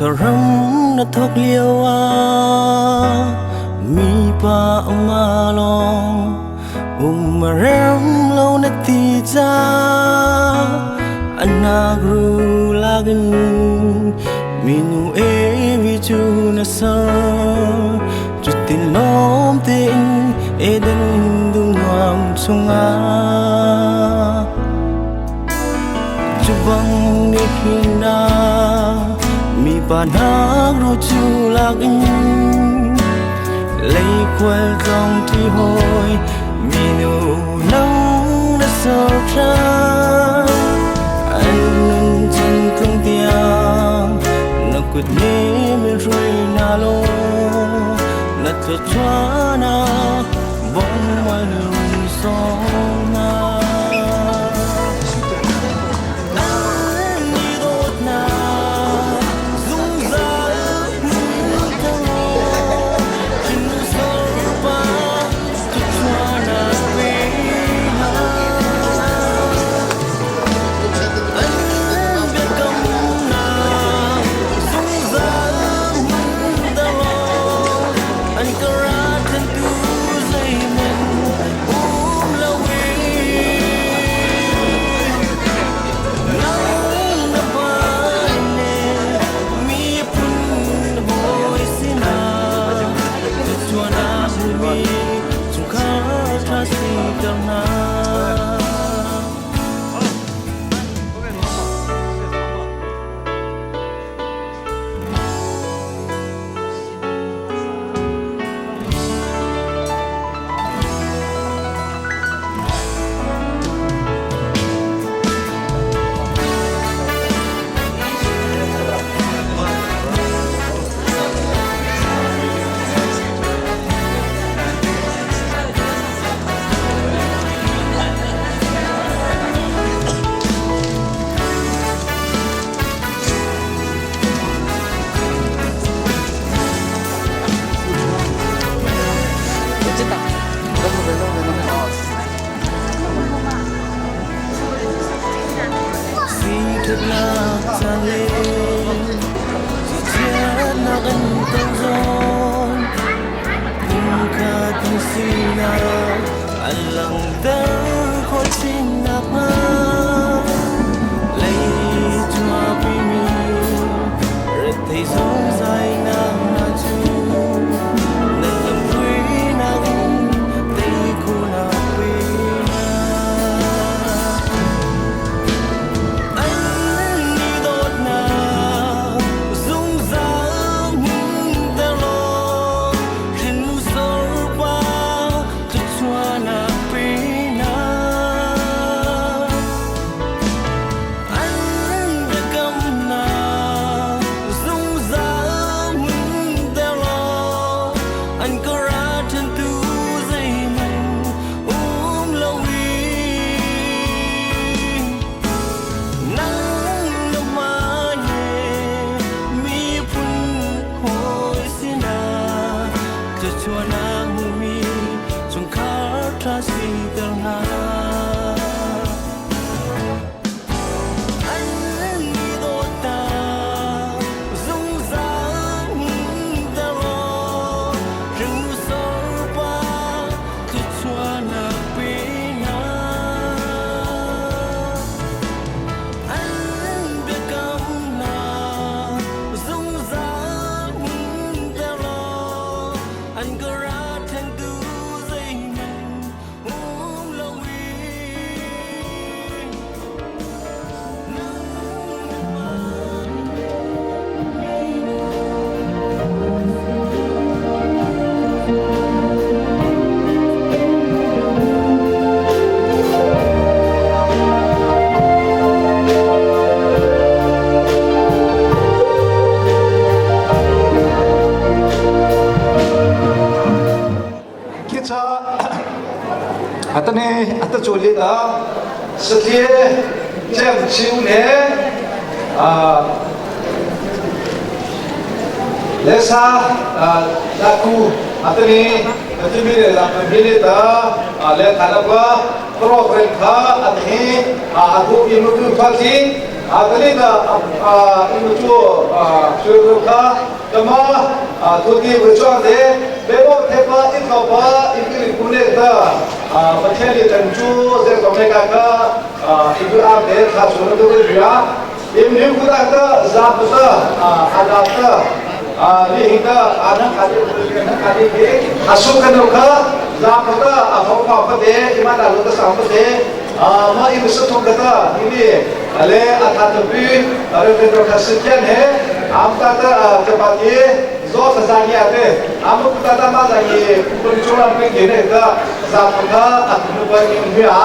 Saram na thawk lio ah mipa ama lawng um a rem lo na ti ca anak ru lakin minu evi cu na ser. Cutin lawm tein Eden dum nuam chungah cu bang nihin ah mipa nak ro cu lakin leikhual tlawng ṭi hawi minu nang na ser ṭhan. An nun chan tlung tiang na kut nih min hruai hna law na thluachuahnak bawm mal run sawm hna. An i dawtnak zungzal hmun law hrinsor pa thluachuahnak pe hna. An biakamnak zungzal hmun law an ka ralchanhtu zeihmanh um loin. Nang na hmai le miphun hawi sinah thluachuahnak hmumi chungkhar ṭha siter hna. Sithatnak ca le chiatnak an ton zawn pumkhat an sinak an langhter khawh chin nakhnga lei chuahpimi rethei zungzainak hna cu nan lamhruainak in tei khawhnak pe hna. An i dawtnak zungzal hmunter law hrinsor pa thluachuahnak pe hna. An biakamnak zungzal hmunter law an ka ralchanhtu zeihmanh um loin. Nang na hmai he miphun hawi sinah thluachuahnak hmumi chungkhar ṭha siter hna. An i dawtnak zungzal hmunter law hrinsor pa thluachuahnak pe hna. An biakamnak zungzal hmunter law an ka ralchanhtu zeihmanh um loin. Khicha atane atacholi da satlie chem chiu ne lesa laku atani atimi le la mili ta le thanapa program kha athe atu imutu phalti. Atani na imu chu chu kha kama thu ti bu chuang de bebo thepa in ko pa in ki ku ne ta pathian ni tan chu ze ko me ka ka ibu am de kha chu na du ria im nim ku ta ta za pu ta ada ta ni hi ta ana khadi na khadi ke asu ka no kha za pu ta a ho pa pa de ima da lu ta sa pa de ma ibu sa thong ka ta ini ale atha ta pi are vendor kha sikyan he am ta ta chapati zo sa za ni ate am ku ta ta ma za ni ku chu ram pe ke ne ta za pu kha at nu pa ni mi a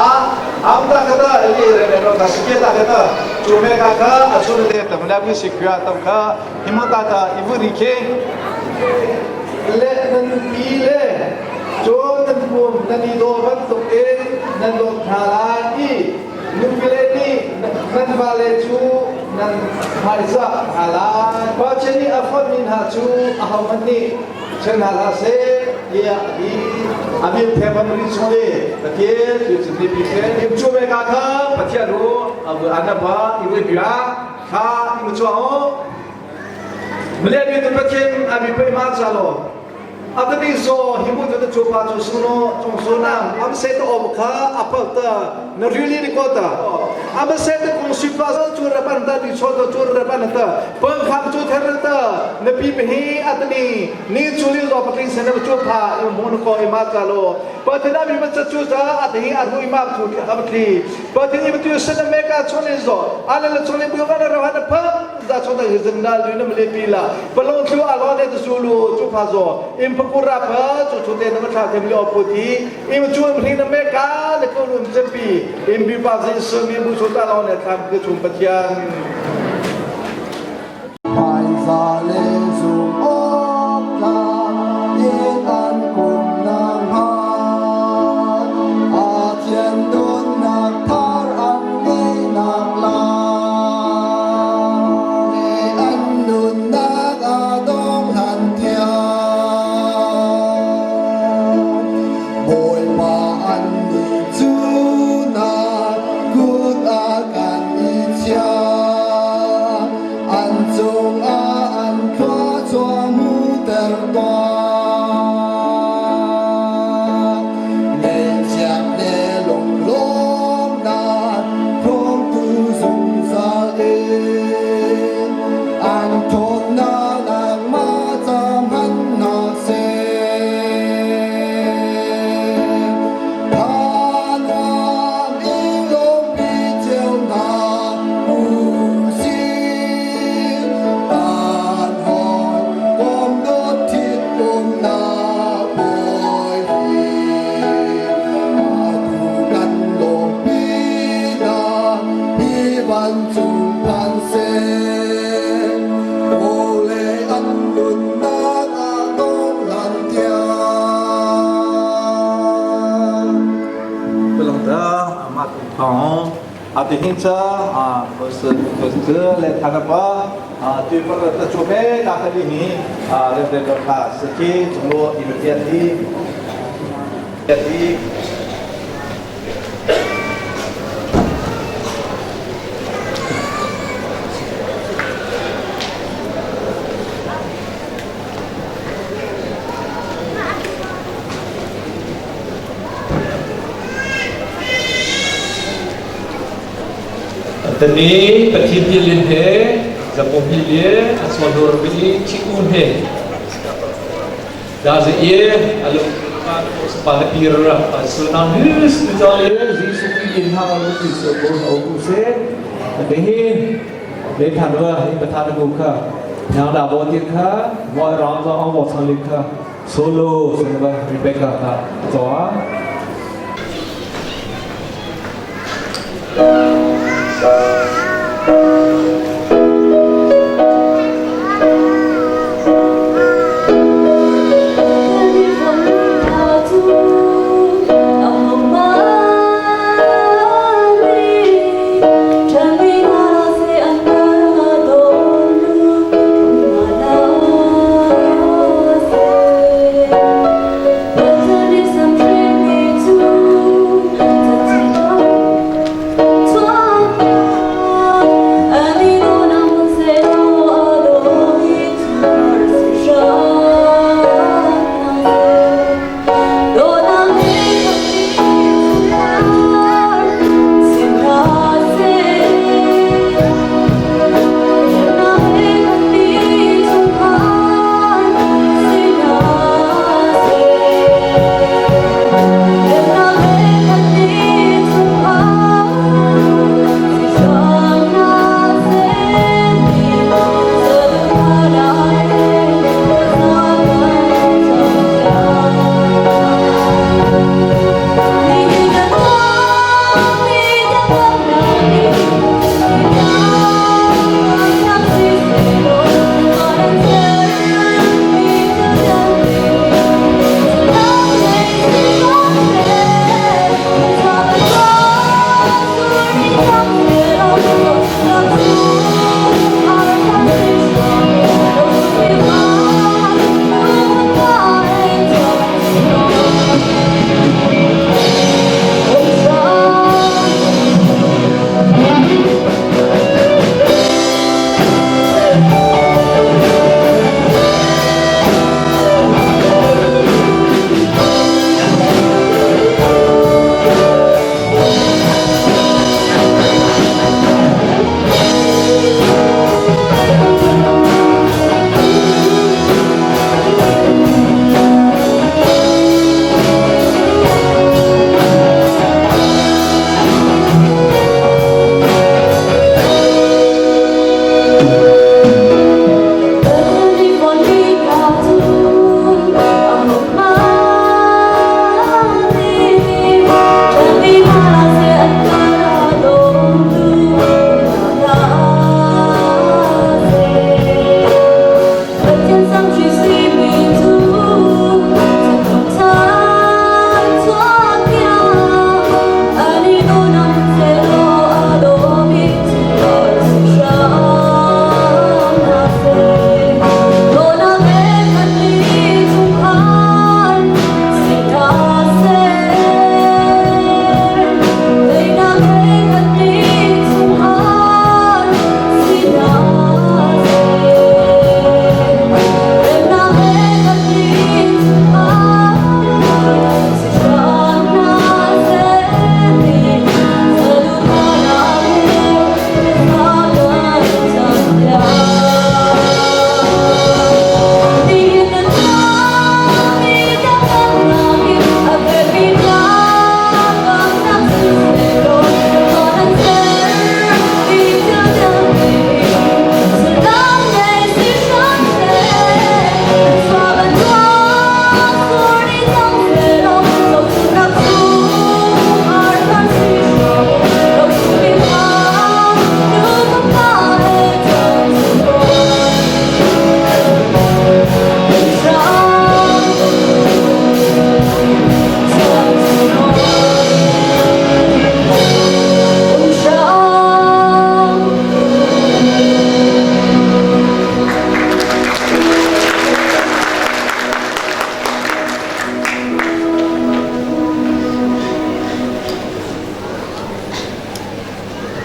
am ta ka ta ali re vendor kha sikya ta ka ta chu me ka kha achu ne ta ma bi sikya ta kha himata ta ibu ri ke le nan pi le cho nan pum nan i do ban tuk in nan do tha lai i nupile nih nan vale cu nan hmaizah hna lai. Pathian nih a fonhmi hna cu ahohmanh nih ṭhen hna hlah seh tiah a ti. A min theng ri chung i Pathian tu cu ni bik seh. Im cu ve ka kha Pathian ru an pa i vui bia kha i mu chuah u. Male mi tu Pathian a mi pei ma cha lo. Atani so himu tu chu pa chu suno chung sunam am se to om kha apal ta na really ni ko ta am se te kung si pa chu ra ban ta di cho to chu ra ban ta pang kham chu ther ta na pi pe hi atani ni chu li zo patling se na chu pha i mon ko i ma ka lo pa the na mi ma cha chu za atani a ru i ma chu ki am tli pa the ni tu se na me ka chu ni zo ala la chu ni bu ga na ra na pha za chu ta zin na lu na mle pi la palong thu a lo ne tu lu chu pha zo im pakura pha chu chu te na ma tha them le opu ti im chu im hling na me ka le ko lum chem pi im bi pa zin su mi bu chu ta lo ne tham ke chum pathian Hmaiza le zum awk tlak in an kum nak hnga. A thian dawtnak thar an ngeihnak lai. An nunnak a dong hlan tiang. Bawipa annih cu na kut ah kan i chiah. An cungah an khua cua hmuhter tuah. Ngeihchiat le lunglawmhnak hrawmtu zungzal in an ṭhawnnak nangmah ca hmannak seh. Tha nuam in lawmpi cio hna usih. Kan hawikom dawt ṭhitumnak bawi hi atu kan lawmpi hna hi vancung phan seh. Vawlei an nunnak ah dong hlan tiang. Pelangta amat thong ati hin cha bos bos le thanapa tu par ta chu pe ka khali hi le de kha saki chunglo i tiat hi tiat hi. Tani Pathian hilin he zapom hi le a sualur bi chi un he da ze ye alu pa pir sunam his cha le Jesu Christ in ha lu ti so ko no ku se te hi le than wa hi pathan ku kha nyang da bo ti kha mo rang zo ang bo chang li kha solo se ba Rebecca kha zo a.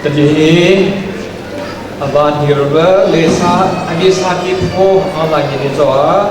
Tadi aba hirba lesa agi sakit ho online ini zoa.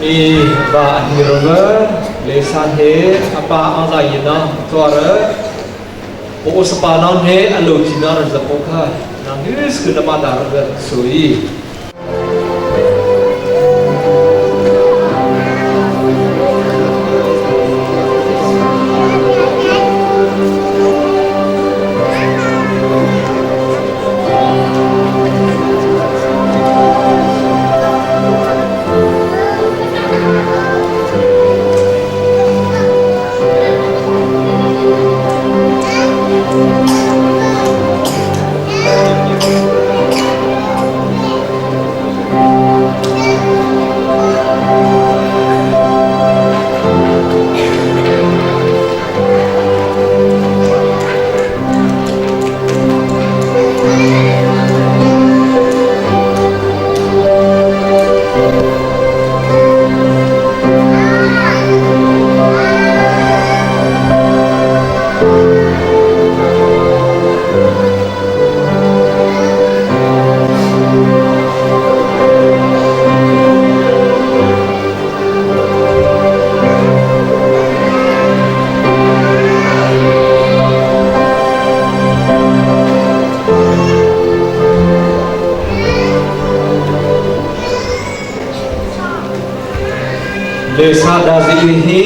I ba hirba lesa he apa angza yina tuara o sapa non he alo china ran zapo kha nang his kuna ma dar sui. Lesa dazi hi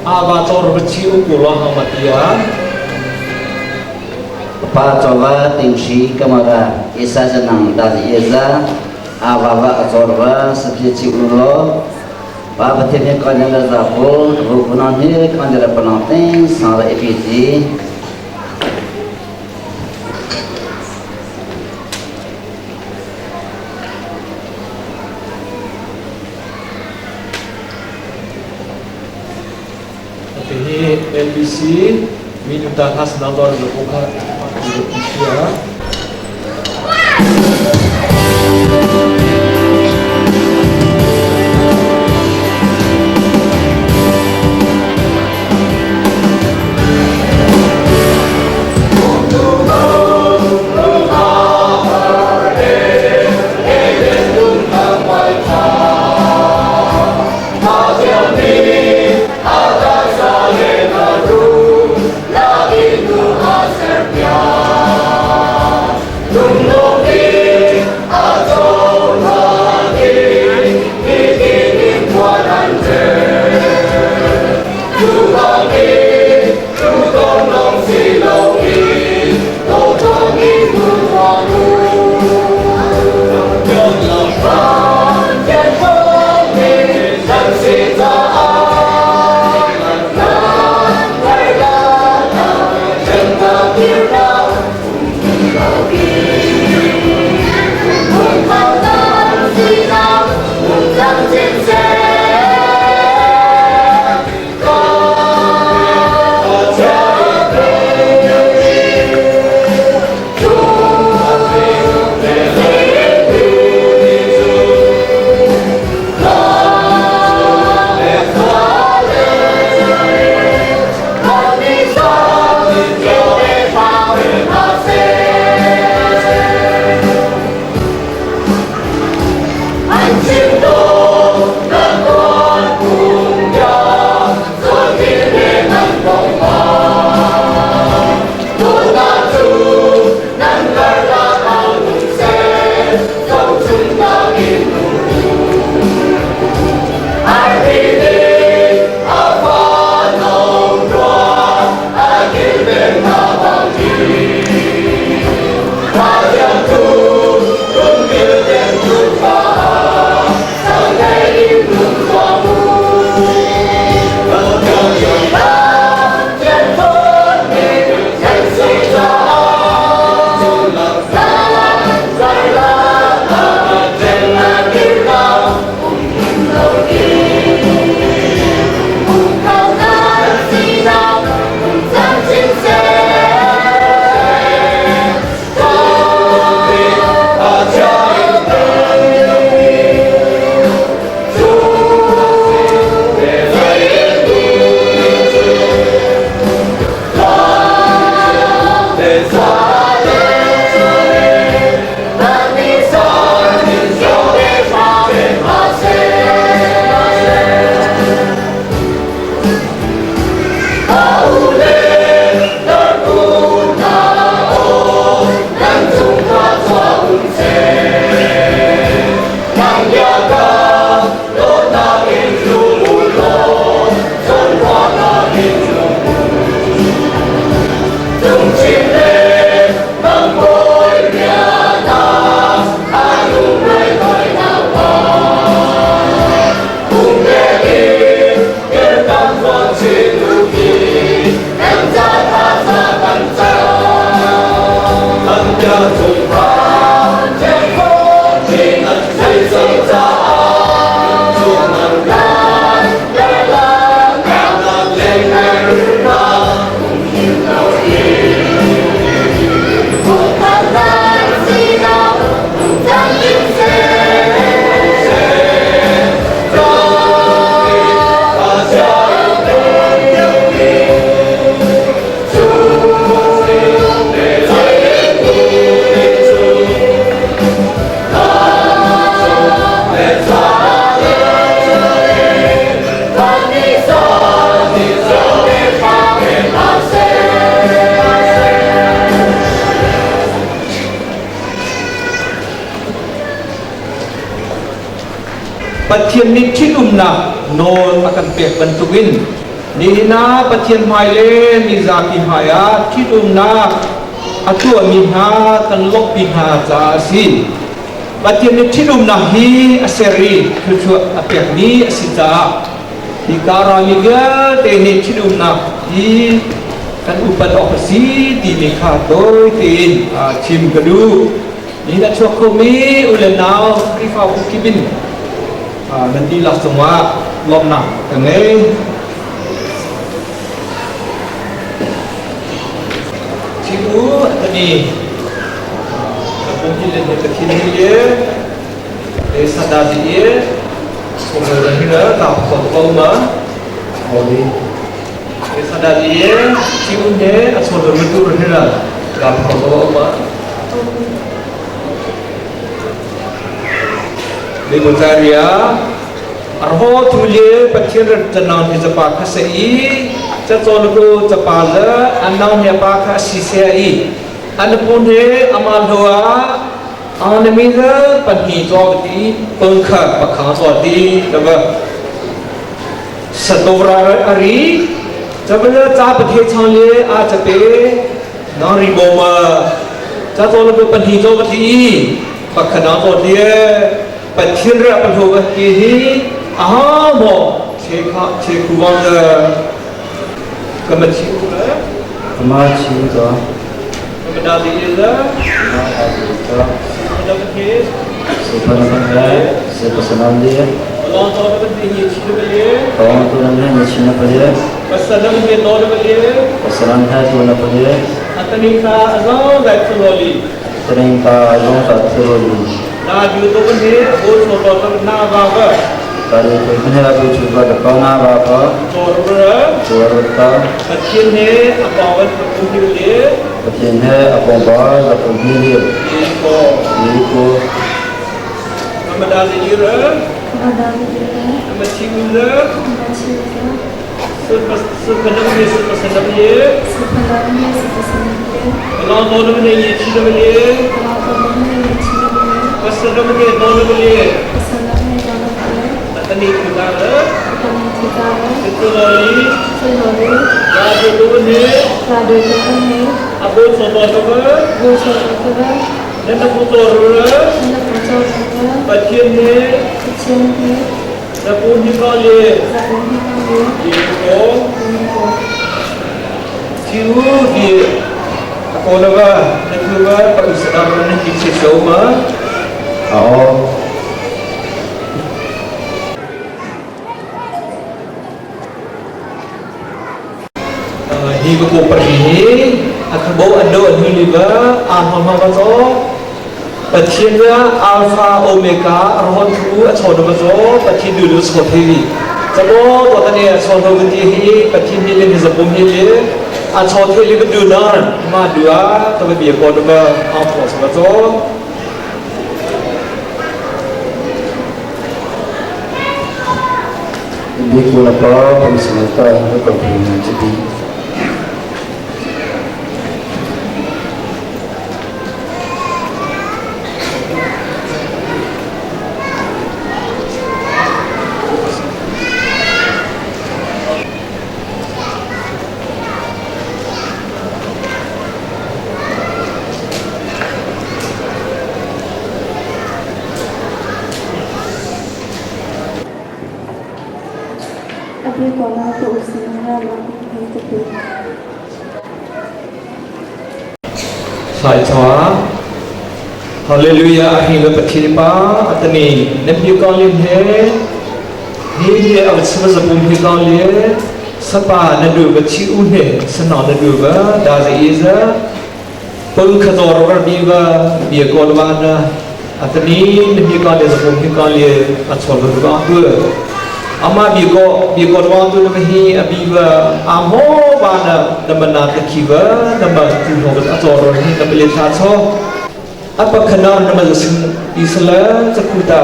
aba tor bachi ukula hamatia. Pa chawa tingshi kamara isa janang dazi eza aba ba achorwa sabji chi ulo pa bathe kanyala zapo rupunan he kanyala panate sara epiji. NBC minuta khas nandor bukha ya. Pathian nih ṭhitumnak nawl a kan pek bantukin nihin ah Pathian hmai le mizapi hmaiah ṭhitumnak a tuahmi hna kan lawmhpi hna caah a si. Pathian nih ṭhitumnak hi a ser i thluachuah a pekmi a si caah hika rami vialte nih ṭhitumnak hi kan upat awk a si timi kha tawi tein chim ka duh. Nihin a chuak khomi u le nau Khrihfabu kip in nan dihlak cungah lawmhnak ka ngei. Thiu tani pung hi le pathin hi le le sada di e sumol hi la ta ko ko ma Oli. Le sada di e thiu he a chon ro tu hi la ta ko ko ma Le Bulgaria arho thu le Pathian rat chanon hi chapa kha se i cha chon ko chapa le anau he pa kha si se i anapun he ama hloa anami le panhi cho ti pangkha pakha cho ti taba satora ari chabala cha pathe chang le a chape na ri bo ma cha to le panhi cho ti pakhana cho ti Pathian ra panho ba ti hi aha mo che kha che ku wang da kama chi u la Kama chi u to. Kama da di la. Kama da di to. Kama da ke. Se pa na pa se pa sanam di. Long to na di ni chi na le. Tong tu na ni chi na pa le. Pasanam he to na le. Pasanam he to na pa le. Atani ka azong dai thololi. Atani ka azong dai thololi. Na ju to ban he bo cho to to na ba ba. Ta ju to ban he bo chu ba to na ba ba. Chor ba. Chor ta. Pathian he a pa ban pu hi le. Pathian he a pa ba la pu hi le. Ni ko. Ni ko. Ramadan ni ra. Ramadan ni ra. Ramadan ni ra. Ramadan Pathian he Zapun hi ka le ko Thiu di akolava na thuva pa usadam na hi che so ma Ao. Hi ko ko par hi akhabo ando anu li ba a hon ma ba zo Pathian na Alpha Omega arhon thu a chawn ba zo Pathian du lu chaw the vi chabo to ta ne chaw no ti hi Pathian ni le ni zapum hi le a chaw the li du na ma du a to ba bi ko ba a pho sa ba zo Bi ko la pa pam sa ta ko ko ti Sai chawa Hallelujah hi le Pathian pa atani nem yu ka lim he hi le av sma zapum hi ka le sapa na du ba chi u ne sana na du ba da za i za pul kha dor ba bi ba bi ko ba na atani nem yu ka le zapum hi ka le a chol ba du ama bi ko bi ko wa tu na hi abi ba amo ba na na ma na ta ki ba na ma tu ho ba a chol hi na le tha cho apa khana na ma sin isla chakuta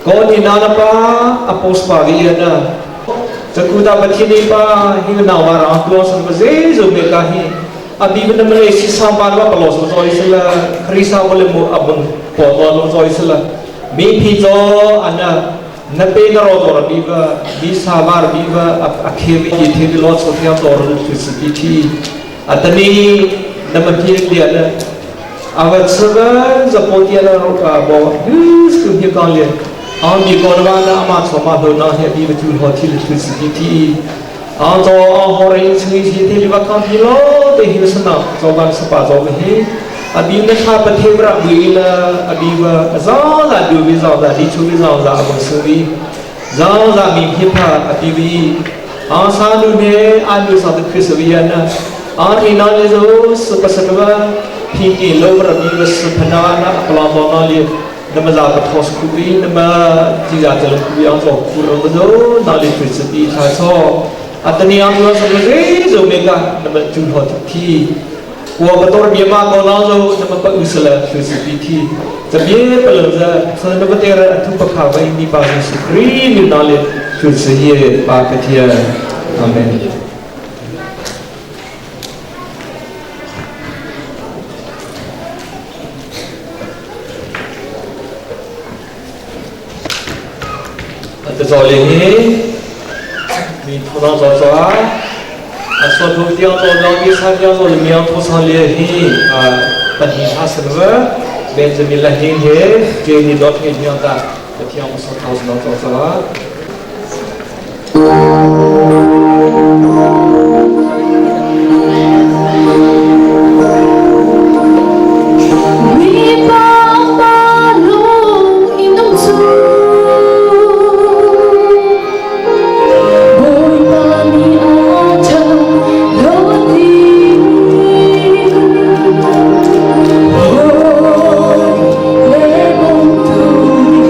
ko ni na na pa apos pa gi na chakuta pathini pa hi na wa ra tu san ba je zo me ka hi abi ba na ma le si sa pa ba palo so zo isla khrisa ko le mo abun po to lo zo isla mi phi zo ana Na pe na ro to bi ba bi sa war bi ba a khe bi ki the bi lo so thia to ro tu si ti thi atani na ma thi lia na awa chaba za po tia na ro ka bo hus ku hi ka le ang bi ko na na ama so ma ho na he bi ba tu ho thi le tu si ti thi ang to ang ho re chi chi the li ba ka thi lo te hi sa na zo ban sa pa zo he abi na kha pa the bra bi la abi ba za za du bi za za di chu bi za za bo su bi za za mi hi pha abi bi ang sa nu ne a nu sa te khris bi ya na ang thi na le zo su pa sa ba phi ki lo bra bi ba su phana na pla bo na le na ma za pa thos ku bi na ma ji za cha ku bi ang zo ku ro zo na le khris bi tha so atani ang lo sa le zo me ka na ma chu ho thi 我不多别嘛高老肉，那么不是了，就是 BT，这边不能是，所以那么这个土不卡为你把是 green 那里就是也把个天，阿门。这早里，你头上早早啊。 အစောထုပြောင်းတော့တော့ဒီစားပြောင်းတော့မြောင်ထိုးဆောင်လေဟိအာပတိဟာစရဘင်ဂျမီလာဟင်းဟေဂျေနီဒေါတ်ဟေညတာတတိယမဆောထောစတော့တော့ Mi pa pa lung inung chu Bồi pa mi a chang lo ti Hoi le bong tu mi.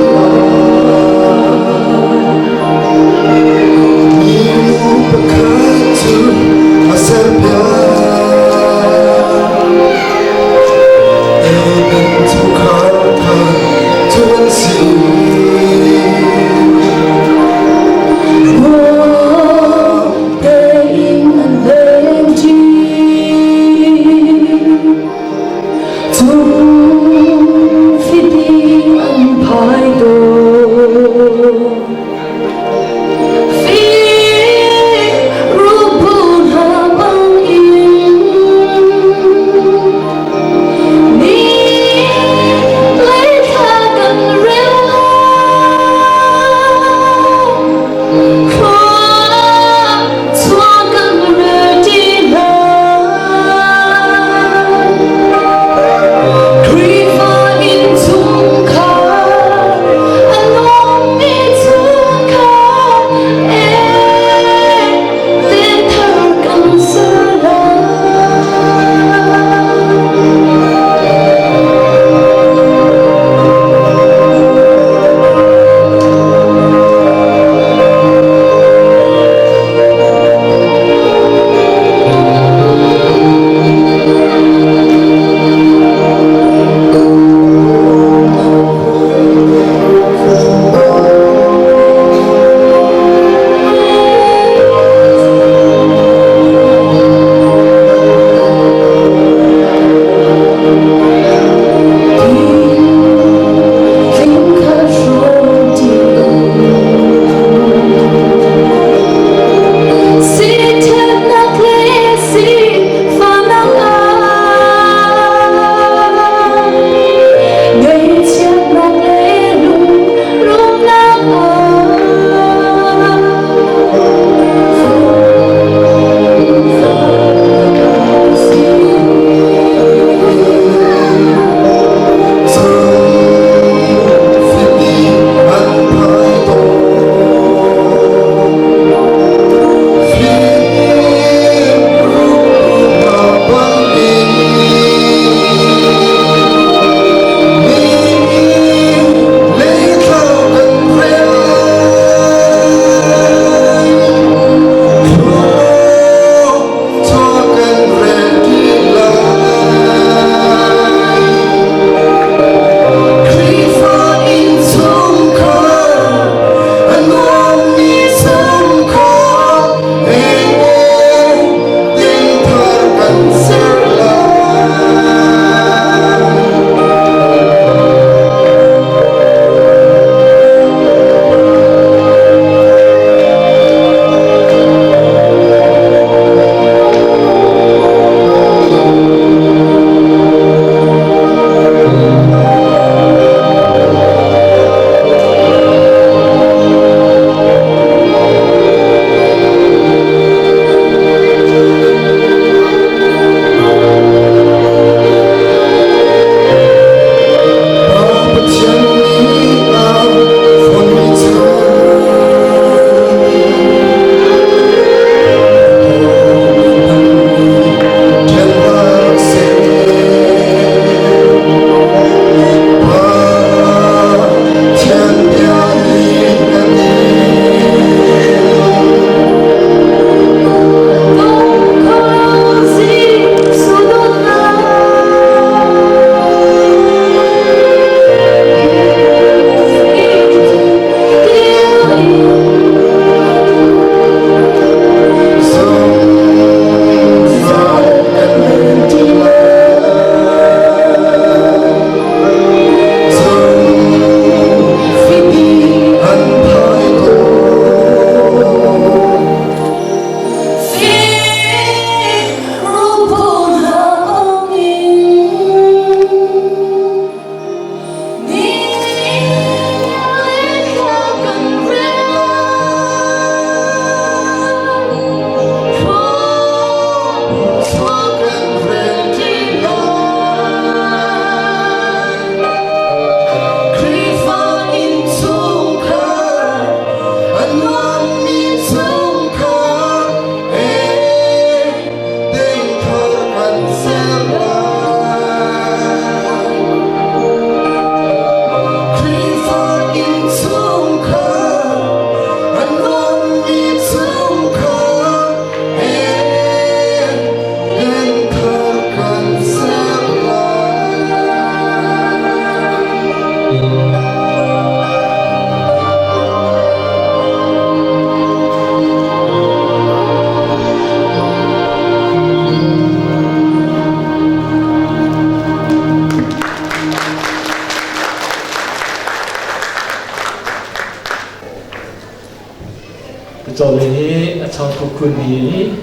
kun ni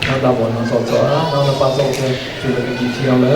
na da bon na so cho na na pa so ke chu le ki thiang le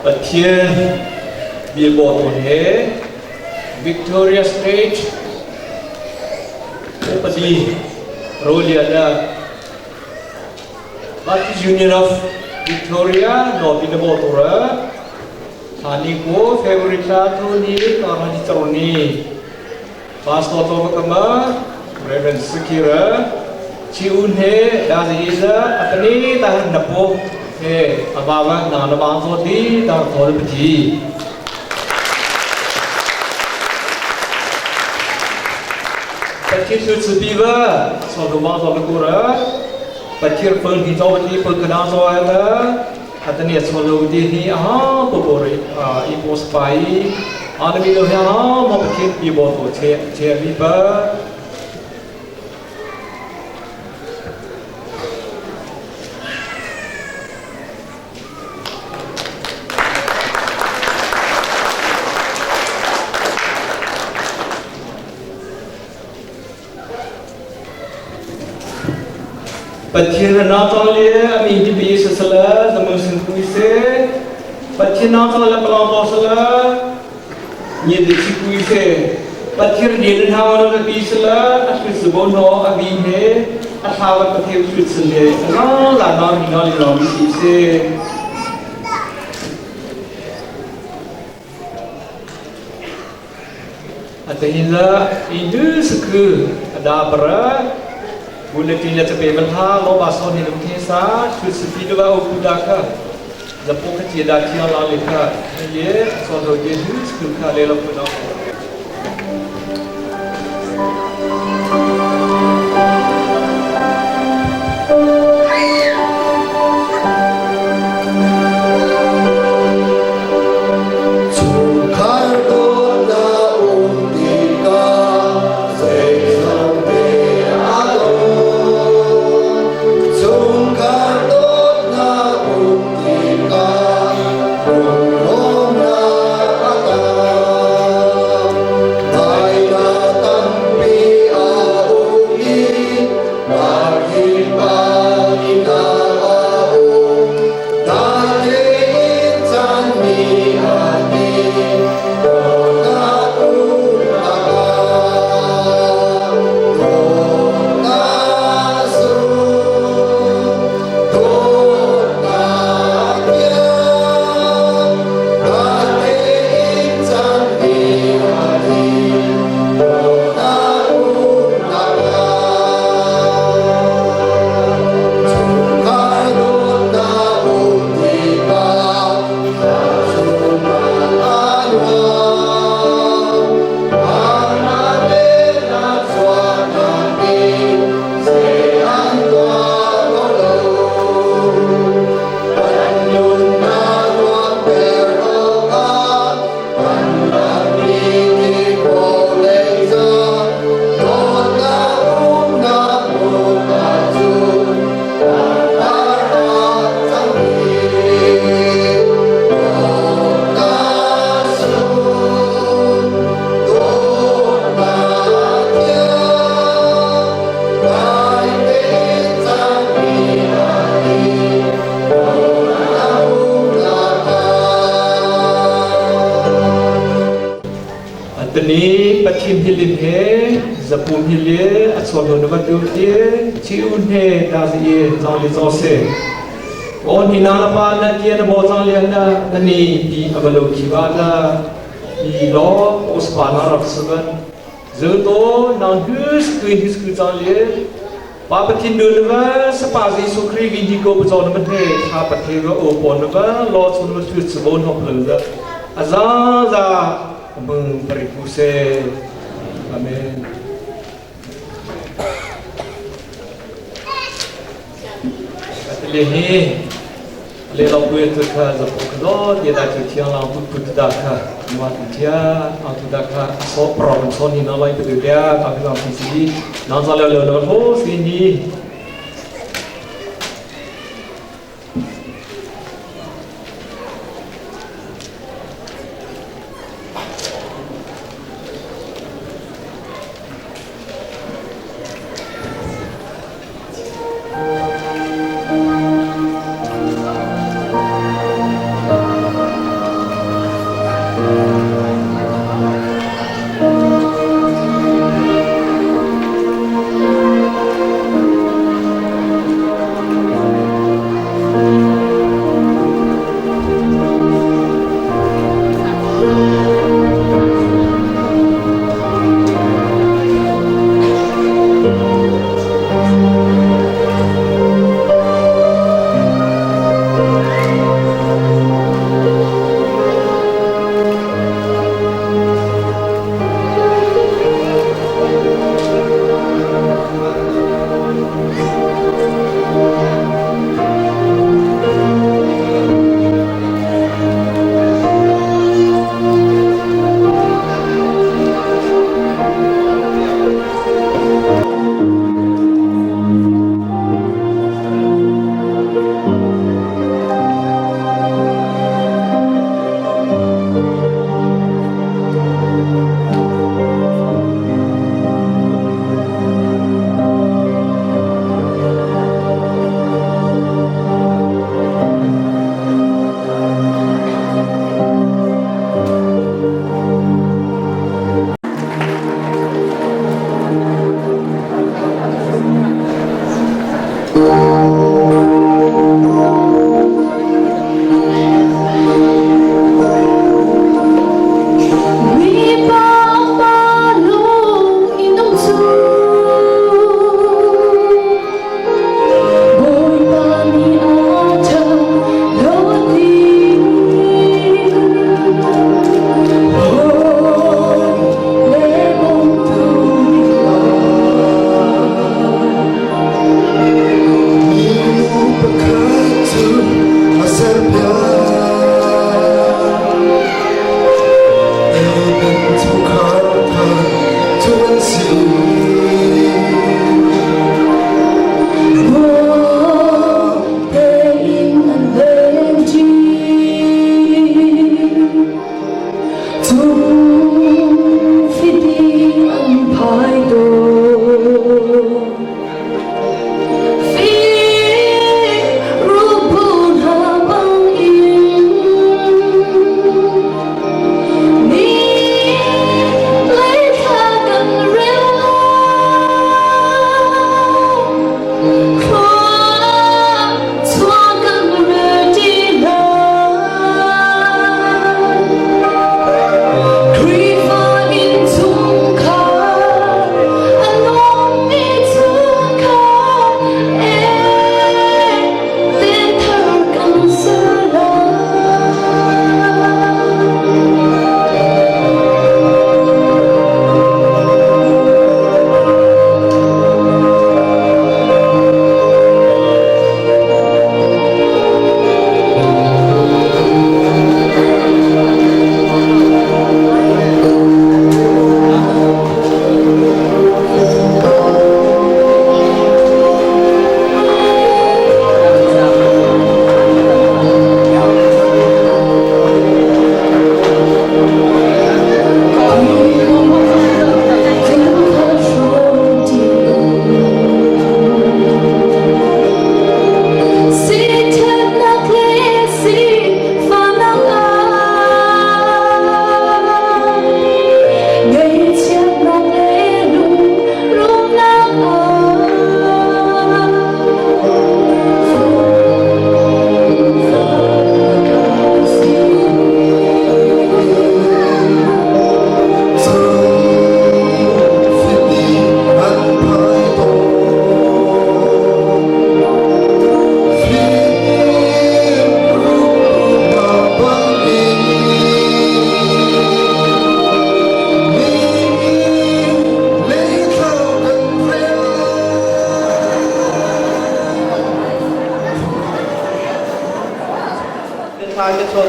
Pathian billboard he Victoria State upadi Roliana Baptist Union of Victoria no binabo tura Thani ko February thla thu ni karani chorni Pastor to kama Reverend Sakira Chi un he da zi iza atani ta napo he abawa na na bang zo ti ta thol pji Pathian cu cupi va so lu ma zo lu ra Pathian peng hi zo ti peng kana zo ai la atani so lu ti hi a po po ri a i po spai a na mi lo hi a mo Pathian pi bo to che che mi ba Pathian na cang le a min tipi sasala zamu sin kui se Pathian na cang le palang to sala ni de chi kui se Pathian ni na hang na pi sala a sui su bo no a bi he a tha wa pathian sui sin le na la na ni na li lo mi si se Atahila indu suku ada bara bulletin ya chape malha lo ba son ni lungthe sa chu supi do ba upuda kha zapo kha chi da chi la le kha ye so do ye hu suku kha le lo pu no Chungkhar dawtnak um tikah zeizong te a dawt. Chungkhar dawtnak um tikah lunglawmhnak a tam. Atani Pathin hilin he zapum hile a chuan no na va tu ti chi un he ta zi ye zong li zo se on hi na na pa na kia na bo zang lian na na ni pi abalo ki ba la i lo os pa na rak saban zu to nang hus kui hus ku zang le pa pathin nu na va sapa Jesu Khrih vi hi ko pa zo na ma the tha pathe ro o pon na va lo chun ma thu chu bon hop lo za aza za mung pari pu se. Amen. Atile hi le lo pu tu kha za pu kha do ti da chu thiang lang pu pu da kha ma tu thia ang tu da kha so pro so ni na lai tu dia ka ka si si nang za le le lo ho si ni.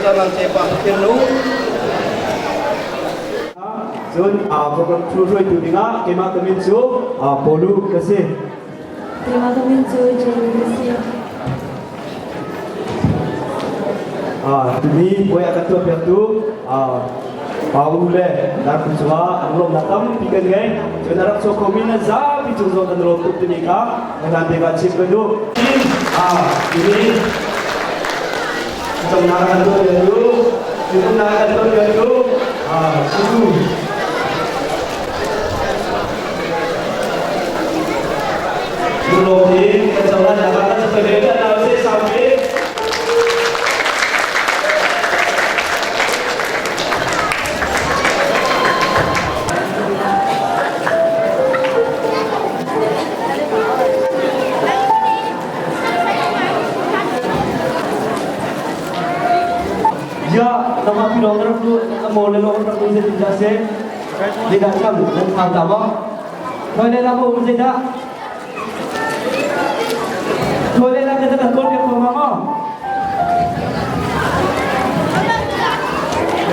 ta nan te pa Pathian nu. Cun program thu hruaitu dingah keimah ka min cu Polu ka si. Keimah ka min cu Jenny ka si. Tuni puai a kan tuahpiaktu Pau le Darku cungah an lawmnak tampi kan ngei. Cun a rak chuak khomi nan zapi cung zong kan lawm tuk timi kha nan te ka chim ka duh. Tuni camnak kan tuahpiaktu, tihumnak kan tuahpiaktu, Situ Lunglawm in kan cohlannak ah kan pe ve hna usih saupi. Ya, nama pi dong rak tu amo le lo rak tu zeitin dah se? Zeidah cam nan thau ta maw? Noi le la mo zeidah? Noi le la ka kan kawl piak ko ma maw?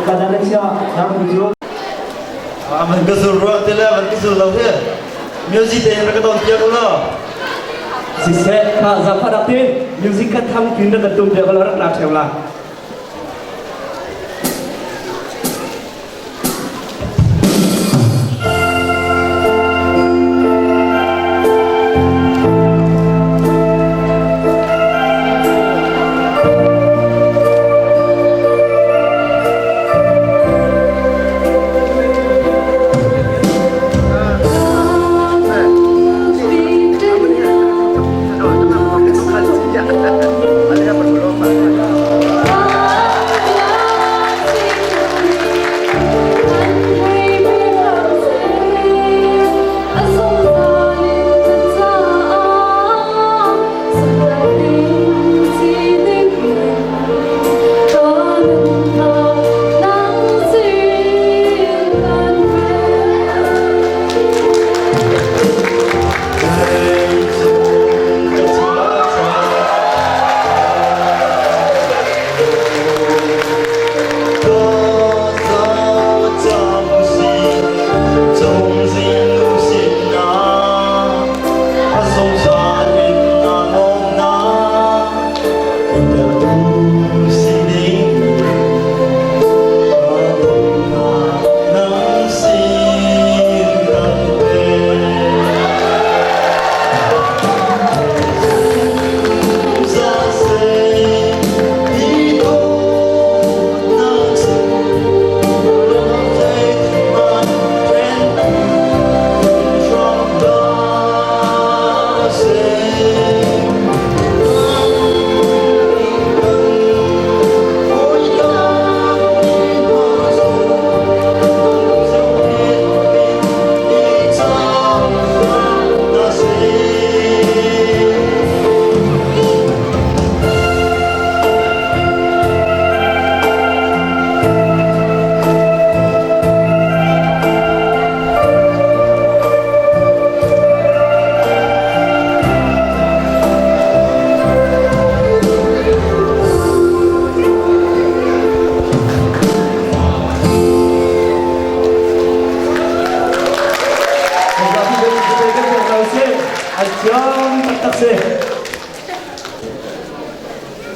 Ka dan le chia nang tu cu. Man ka sul ruah te le man ka sul lo he. Music te in ka don piak lo. Siseh kha zafa dak tin music kha thang pin na kan tum piak lo rak la theu la.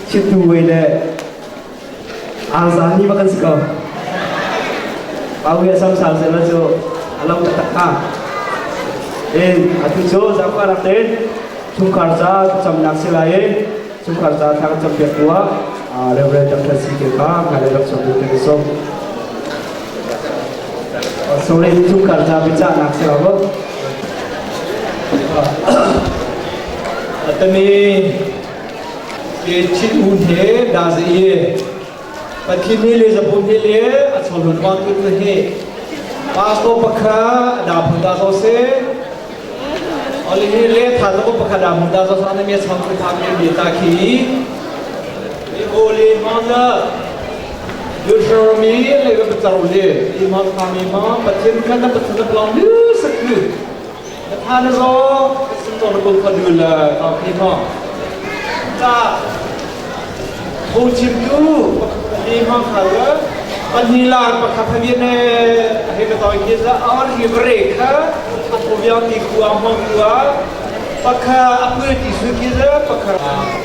Chitu wei le Azani ba kan si ko. Pawi asam sal se la cu alam taktak ha. In atu cu zakwa rak ten chungkhar ca camnak si lai i chungkhar ca thang cam piak tu ah Reverend Dr. C.K. kha ngai rak som ding kan som. Sorry, chungkhar ca biachahnak si lo. Atami Chin un he da zi Pathin hi le zapun hi le a cholun wang tu tu hi pastor pakha da phun da zo se oli hi le tha zo pakha da phun da zo sa na me chang tu tha me bi ta khi ni ko le ma na Deuteronomy le ga charo le i ma tha mi ma Pathin kha na pathin na plan lu sak lu na tha na zo sin to na ko kha du la ka khi ma ta phungchimtu Li ma kha la panila pakha phavi ne he ka tawi ki za ar hi bre kha apu vyang ti khu ang hong khu pakha apu ti su ki za pakha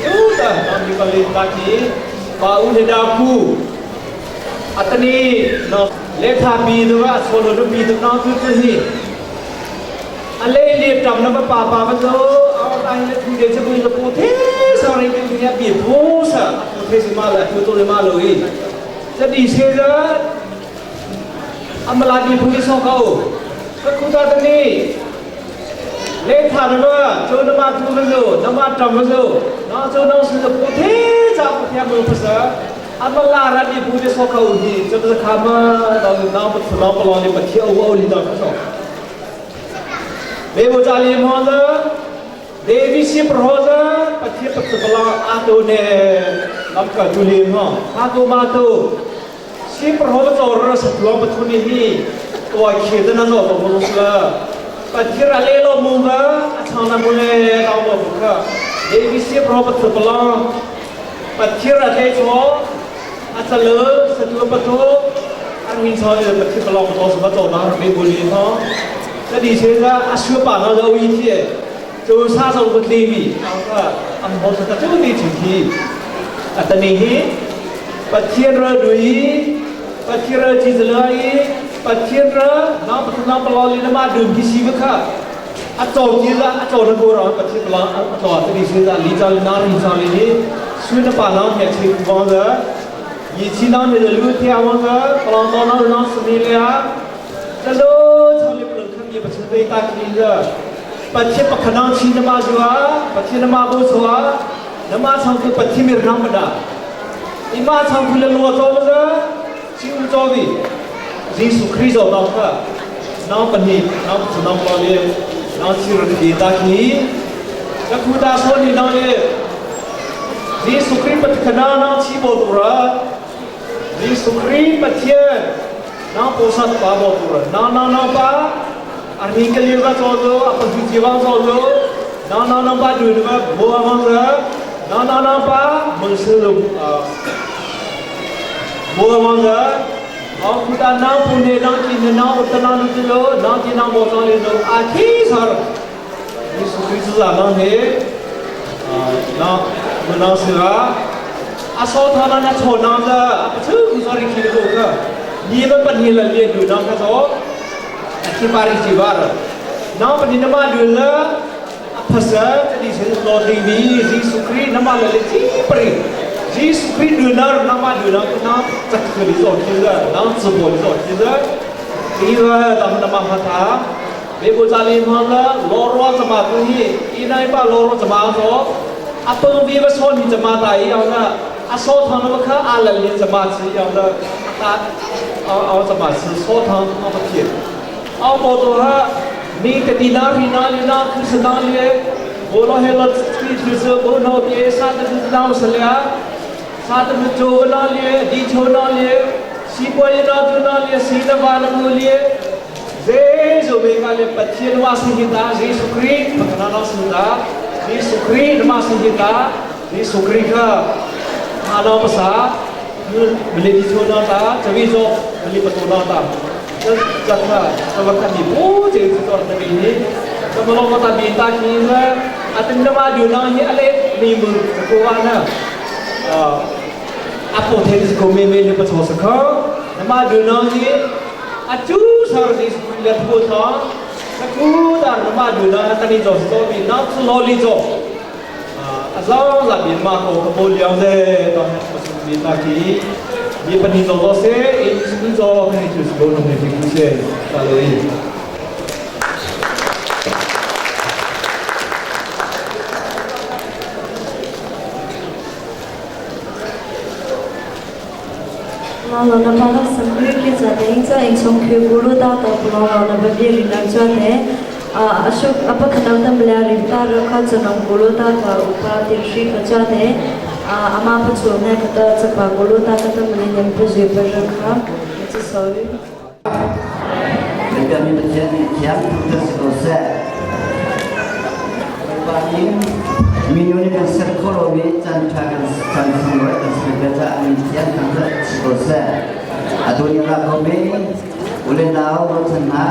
tu ta nam ni pali ta ki pa u le da khu atani no le tha bi du wa so lo bi du na tu tu hi ale le tam na pa pa pa zo aw ta hi le thu de che bu le pu the sa ri tu ni bi pu sa pu the si ma la tu to le ma lo i จะดีเชจะอมลาดีพุทธิสองเขาก็คุตาตนี้เลขาดว่าโจนมาทูมาโจนมาจำมาโจน้องโจน้องสุดพุทธิจากพุทธิมือภาษาอมลารัดีพุทธิสองเขาฮีจะเป็นคำว่าตอนน้องพุทธน้องปลอนนี่ปะเที่ยวเอาลีดอกเขาเบบูจาลีมอลเดวิชิปโรซาปะเที่ยวปะตุลาอาตูเนลำกะจุลีมออาตูมาตู ชิปโรโจรสลองปทุนีฮีตัวเขียนนั่นโตมุสลาปะทิระเลโลมูมะอาชานามุเลตาวบุคเดวิชิปโรปตุลาปะทิระเลโชอาจเลสตุลปทุอันหินซอยปะทิปลองโตสมโตนาเบบุลีฮะจะดีเชจะอาชัวปานาเราอีที่จูซาซงปตีมีเอาก็อัมโฮสตะจูดีถึงที่อัตนีฮีปะเทียนระดุยปะเทียนระจีจเลยปะเทียนระน้ำปะน้ำปลอลีน้ำมาดื่มที่ชีวะค่ะอาโจจีละอาโจนักเราปะเทียนปลออาโจจะดีเชจะลีจาลีนาลีจาลีนี่สุนปาน้ำเนี่ยชิวงเะยีชีน้ำเนี่ยลู่เทียวงเะปลอตอนน้ำน้ำสมีเลยจะรู้ชาวลิปลุงข้างยีปะเทียนตาคีเะปะเทียนปะขนองชีนมาจัวปะเทียนมาบูชัวนมาชาวคือปะเทียนมีรำดาอิมาชาวคือเลลัวโจมเะชิวโจวียิสุคริสต์น้องค่ะน้องปณีน้องสุน้องปอลีน้องชิรดีตาคีจะคูตาโซนีน้องเลยยิสุคริสต์ปะขนาน้องชีโบตุระยิสุคริสต์ปะเทียนน้องโพสัตปาโบตุระน้องน้องน้องปาอันนี้ก็เรียกว่าโจโจอัปจุจีวังโจโจน้องน้องน้องปาดูนะบัวมังระน้องน้องน้องปามึงซื้อลงบัวมังระเอาคุณตาน้องปุ่นเนน้องจีนน้องอุตนานุจิโลน้องจีนน้องโบซอนเลโนอาคีสารยิสุคริสต์น้องเฮน้องน้องเสืออาโซทานันโชน้องจะอาชื่อคุณสริคิโกค่ะนี่มันปัญญาเรียนดูน้องค่ะโซที่ปาริจิวาร์น้องปฏินมาดูละภาษาจะดีเช่นโลดีวีจีสุครีนมาเลจีปริจีสุครีดูนาร์นมาดูนาร์น้ำจักรลิโซคิซะน้ำสบู่ลิโซคิซะอีวะตามนมาฮาตาเบบุจาลีมาละโลรัวจะมาตุฮีอีนายป้าโลรัวจะมาโซอัปงวีวะโซนี่จะมาตายเอาละอาโซทางนมาอาลลินจะมาซีเอาละตาเอาเอาจะมาซีโซทางเอาไปเทียเอาโมตัวฮะมีกตินารีนาลีนาคือสนาลีโบโลเฮลที่คือเซโบโนเปียซาตคือนาวสเลียซาตคือโจนาลีดีโชนาลีซีปอยนาตูนาลีซีนวานมูลีเจสุเบกาเลปัจเจนวาสิหิตาเจสุครีปะนานาสุดาเจสุครีนมาสิหิตาเจสุครีค่ะอาณาภาษาคือมลิดิโชนาตาจวีโจมลิปตุนาตาจักรสวัสดีผู้เจริญตอนนี้จะมาลงมาตัดบีตาคีนะอาทิตย์หน้ามาดูน้องนี่อะไรมีมือกูว่านะอาโปเทสกูไม่ไม่รู้ภาษาสักคำมาดูน้องนี่อาจูสารสิสุเลพูทองสักกูตามาดูน้องตอนนี้จบตัวมีน้องสุโลลิจบอาจารย์จะมีมาโคขบวนเลี้ยงเดตอนนี้มีตาคีมีปัญญาโตเซอินสุโจให้จุดโดนในที่กุเซตาเลย 老那巴拉什么去做的？因在英雄去古鲁达到布罗老那边别人来做的。啊，阿叔阿爸看到他们俩人大热靠着农古鲁达到乌巴电视去做的。啊，阿妈不做那个的，这把古鲁达个他们连不是不热靠，这所以。 Kami menjadi yang terus selesai. Banding. Minu nih kan ser khawh lomi caan ṭha kan caan sunglawi kan ser ve caah min thiang thangṭhat si ko seh. Atu ni ra ko mi u le nau ruahchan hna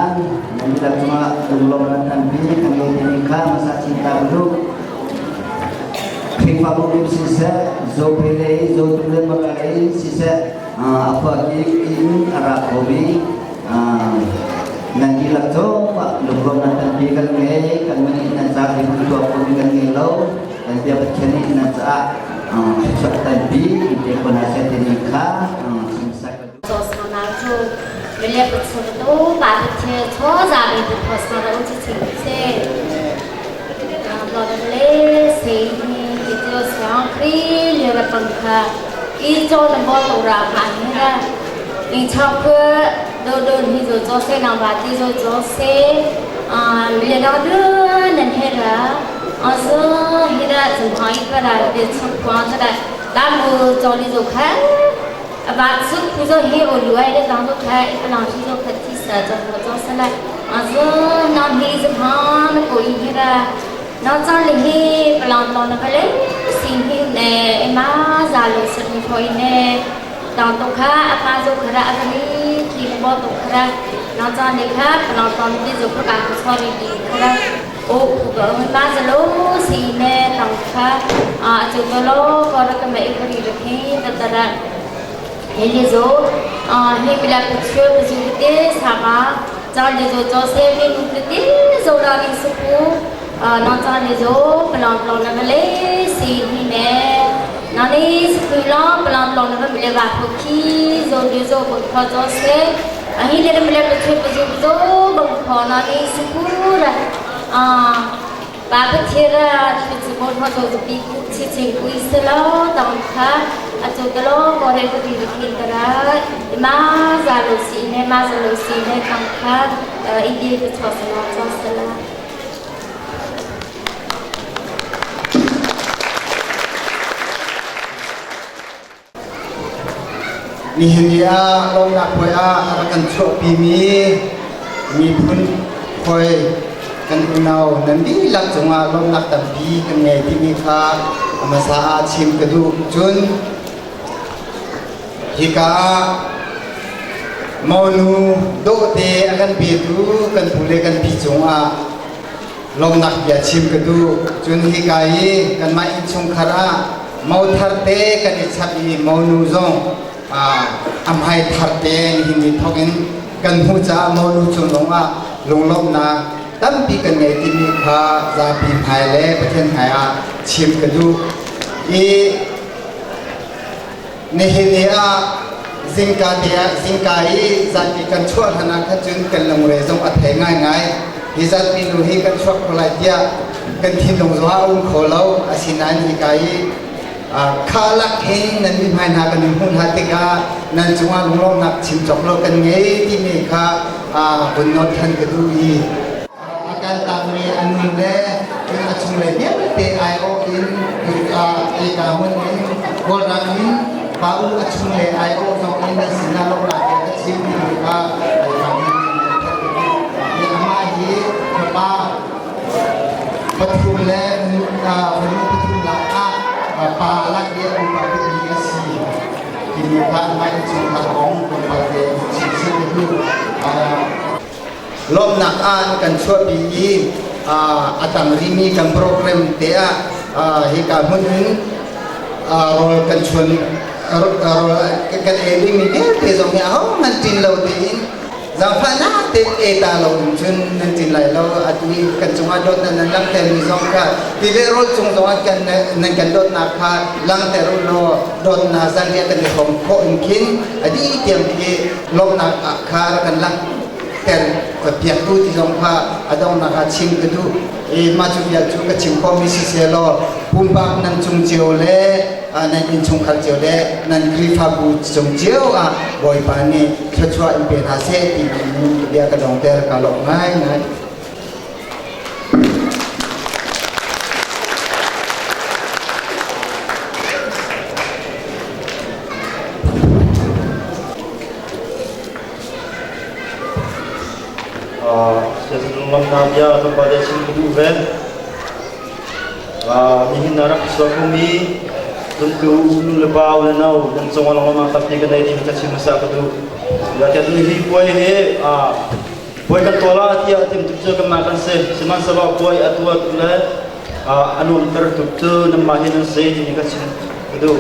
nan dihlak cungah lunglawmhnak tampi kan ngei timi kha hmasa chin ta u duh. Khrihfabu lim siseh, Zophei lei, Zotung le Mara lei siseh, a khua kik in a ra khomi nan dihlak cungah lunglawmhnak tampi kan ngei. Kan nih nan ca hi tuah khomi kan ngei lo. Kan bia Pathian nih nan caah thluachuah tampi in pe ko hna seh timi kha chim ka duh. Sosana cu mile pathum tu pa pathe cho za mi tu phosna ra u chi ching se le se ni ki chu siang khri le ra pangkha i cho na bo to ra ma ni ra i chok do do hi zo cho se na ba ti zo cho se a le na du nan he ra a zo hi ra chung hoi ka ra te chuk kwa ta da ta mu cho li zo kha 把吃苦着黑我路爱的当做开，一个老师做可提色做活做出来，啊是那黑是胖的过一个，那长得黑不啷当那个嘞，心黑呢，妈咋路是你可以呢？当做开阿妈做开阿个你提不做开，那长得开不啷当的做不干不操的开。โอ้ก็มาจะโลสีเนตังค่ะอ่าจุดโลก็ระกำไอ้คนนี้ระเทตระ hele zo he mila picture pazute sama chal le zo cho se mi nu te zo ra ri su ku na cha le zo plan plan na le si hi ne na ni su la plan plan na mile wa ko ki zo le zo bo kho cho se ahi le mile picture pazu zo bo kho na ni su ku ra a 爸爸贴了，就是我他就是比七千贵死了，当他啊做的咯，我来个地方听的啦，มาซาลูซีเนี่ยมาซาลูซีเนี่ย当他อินเดียก็ชอบสลอชอบสลา Nihin ni ah lawmnak puai ah a rak kan chuahpimi miphun hawi kan unau nan dihlak cungah lawmnak tampi kan ngei timi kha a hmasa ah chim ka duh. Cun hika ah monu dawhte a kan petu kan pu le kan pi cungah lawmnak bia chim ka duh. Cun hika i kanmah innchungkhar ah mo thar te kan i chap i monu zong a hmai thar te nihin ni thawk in kan hmuh caah monu cung zongah lunglawmhnak tampi kan ngei timi kha zapi hmai le Pathian hmai ah chim ka duh. I nihin ni ah zingka te ah zingka i zapi kan chuah hlan ah khan cun kan lungre zong a thei ngaingai. Hi zatpi nu hi kan chuak kho lai tiah kan thinlung zong ah a um kho lo. Asinain hika i kha lak hin nan mithmai hna kan in hmuh hna tikah nan cungah lunglawmhnak chim cawk lo kan ngei timi kha vun nawt than ka duh i a kaltak mi a nu le a chunglei vialte aiawh in hika hmun in Kawlram in pa u a chunglei aiawh zong in nan sinah lawmhnak bia ka chim timi kha amah hi fapa pathum le fanu pathum lak ah pa lak i a upa bikmi a si timi kha amah innchungkhar kong tlawmpal te chim seh ka duh. Lawmhnak ah an kan chuahpi i a tang rihmi kan program te ah hika hmun in rawl kan chuan rawl kan ei dingmi vialte zong hi ahohmanh ṭin lo tein zaangfahnak tein e ta lo in cun nan ṭin lai lo. Atu i kan cungah dawtnak nan langhtermi zong kha ti le rawl cung zongah kan nan kan dawtnak kha langhter u law dawtnak zanriah kan i hrawm khawh in khin a dih tiang khi lawmhnak kha rak kan langhter piak tu ti zong kha a donghnak ah chim ka duh i mah cu vial cu ka chim khawhmi siseh law pumpak nan cung cio le nan innchungkhar cio le nan Khrihfabu cung cio ah Bawipa nih thluachuah in pe hna seh ti bia ka dongter ka lawm ngaingai. Lunglamnak bia tlawmpal te chim ka duh ve. Nihin na rak sual mi zumtu nu le pa le no nan cung ah lawmhnak tampi ka nei ti ka chim hmasa ka duh. Ya kia tu hi puai hi puai kan tuah la tiah tim tuk cu kanmah kan si. Sihmanhsehlaw puai a tuah tu le a nuamter tuk cu nanmah hi nan si ti ka chim ka duh.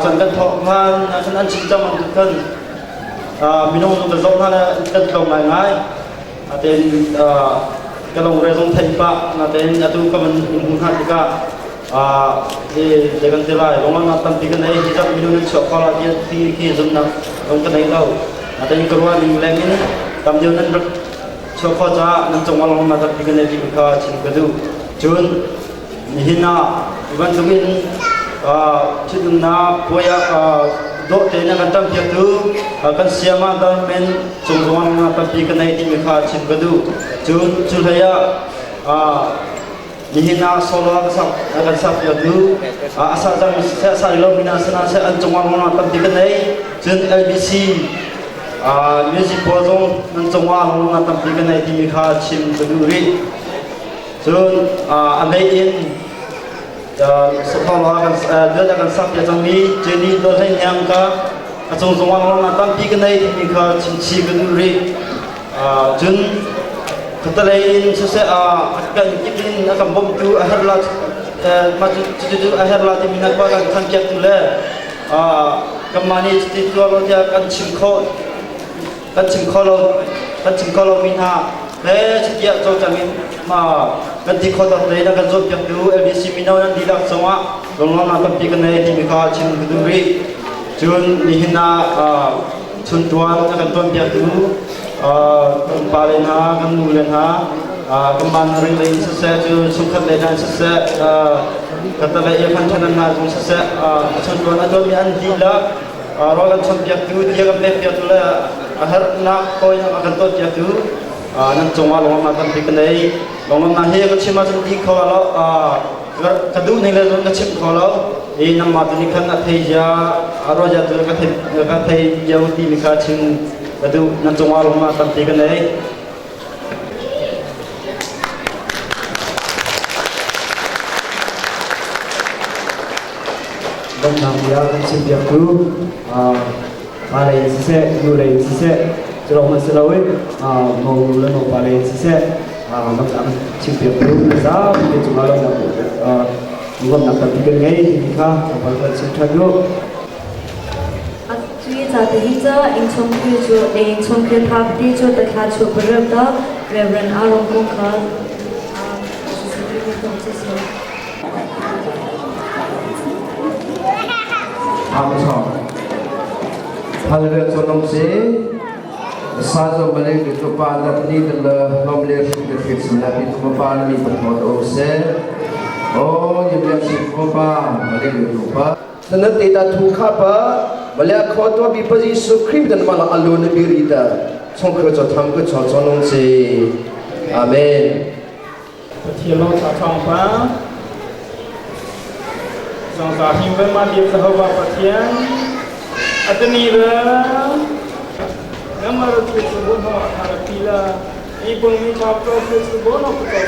Chan kan thawk khan chan an chim cang bantuk khan minung nu kan zoh hna le kan tlawm ngaingai. Natein ka lungre zong theih pah natein atu ka van in hmu hna tikah zei kan ti lai lunglamnak tampi kan ei hi zat minung nan chuah kho la ti ti khi zumnak zong ka nei lo natein ka ruah ning leng in tam deuh nan rak chuah kho caah nan cung ah lunglamnak tampi kan ei ti kha chim ka duh. Cun nihin ah hi bantukin ṭhitumnak puai ah dawh tein a kan ṭampiaktu kan sayama Dalmen cung zongah tampi ka nei timi kha chim ka duh. Cun cu hlei ah nihin ah solo a kan sakpiaktu a sa cang siseh a sa rih lomi hna sinah seh an cungah lawngah tampi ka nei. Cun LBC music pawl zong nan cungah lawngah tampi ka nei timi kha chim ka duh rih. Cun a hlei in Sathawla kan duat a kan sak piak cangmi Jenny Dawt Hlei Hniang ka a cung zongah lawmnak tampi ka nei timi kha chimchih ka duh rih. Cun khatalei in siseh a kan kip in a kan bawmtu a herh la mah cu a herh la timi na khua kan khan piaktu le kanmah nih cuti tuah lo tiah kan chim khawh kan chim kho lo kan chim kho lomi hna he chitiah cawlcang in ma kan ti kho tak te na kan cawnpiaktu LBC mino nan dihlak cungah lunglawmnak tampi kan nei timi kha chim ka duh rih. Cun nihin ah chun tuan a kan tuanpiaktu kan pa le hna kan nu le hna kan man ring lei in siseh cu chungkhat lei hna in siseh kan ta lei fan thanan hna zong siseh chun tuan a tuanmi an dihlak rawl kan chawnpiaktu tia kan pekpiaktu le a herhnak kawinak a kan tuahpiaktu nan cungah lawmnak tampi ka nei. Lawmnak hi ka chim ahcun ti kho lo, ka duh ning le zong ka chim kho lo i nangmah tu nih khan a thei zia a ruah zia tu ka thei ka thei lio timi kha chim ka duh. Nan cungah lawmnak tampi ka nei. Donghnak bia kan chimpiaktu pa lei in siseh, nu lei in siseh, cu lawng hmanh si loin mo le mopa lei in siseh, donghnak kan chimpiaktu zapi te cungah lawmhnak nuamhnak tampi kan ngei timi kha tlawmpal kan chim ṭhan u. Cui ca te hi ca innchung khi cu innchung khi thak ti cu tathla chu parep ta Reverend Aaron Kung kha Hallelujah cho nong se sa zo male de to pa da ni de la lom le shi de fit sim la pi to pa na mi pa tho do se o yim le shi ko pa male de to pa 那对他图卡巴，我俩考多比不是说ครีม的嘛了阿罗那比里的，从可做他们个做做东西，阿门。 Pathian lo cha thong pa zong za him ve ma biak Jehovah Pathian atani ve namar tu su bo no athara pila i bung mi cha pro su bo no ku ta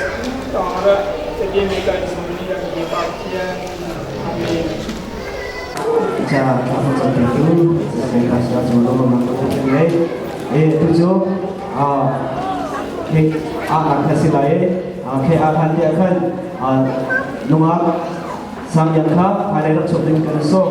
ta ra te bi mi ka su ni ya ki pa Pathian amen. Cha ka ho chan te tu sa ka sa chu lo ma ko te ngai e tu chu a ke a a kha si lai a ke a khan te khan a nungak sang yan kha hmailei rak chuak ding kan so.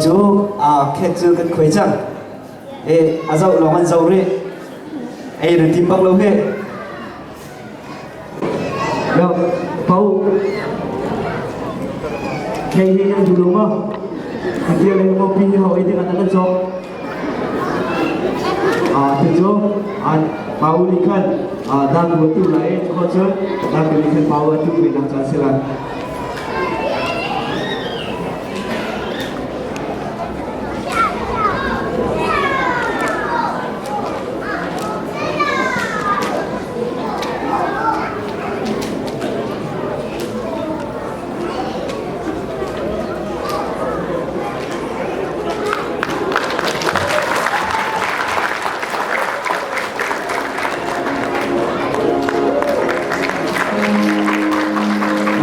Cu khet cu kan khuai cang. E a zoh lawng an zoh rih. Ei na tim bak lo he. Yo, pau. Kei hi nan duh lo maw? Dia le mo pi ho i ding an kan cawk. Ah, cu an pau nih khan dan bu tu lai cu cu dan bu nih khan pau tu ve nak caan si lai.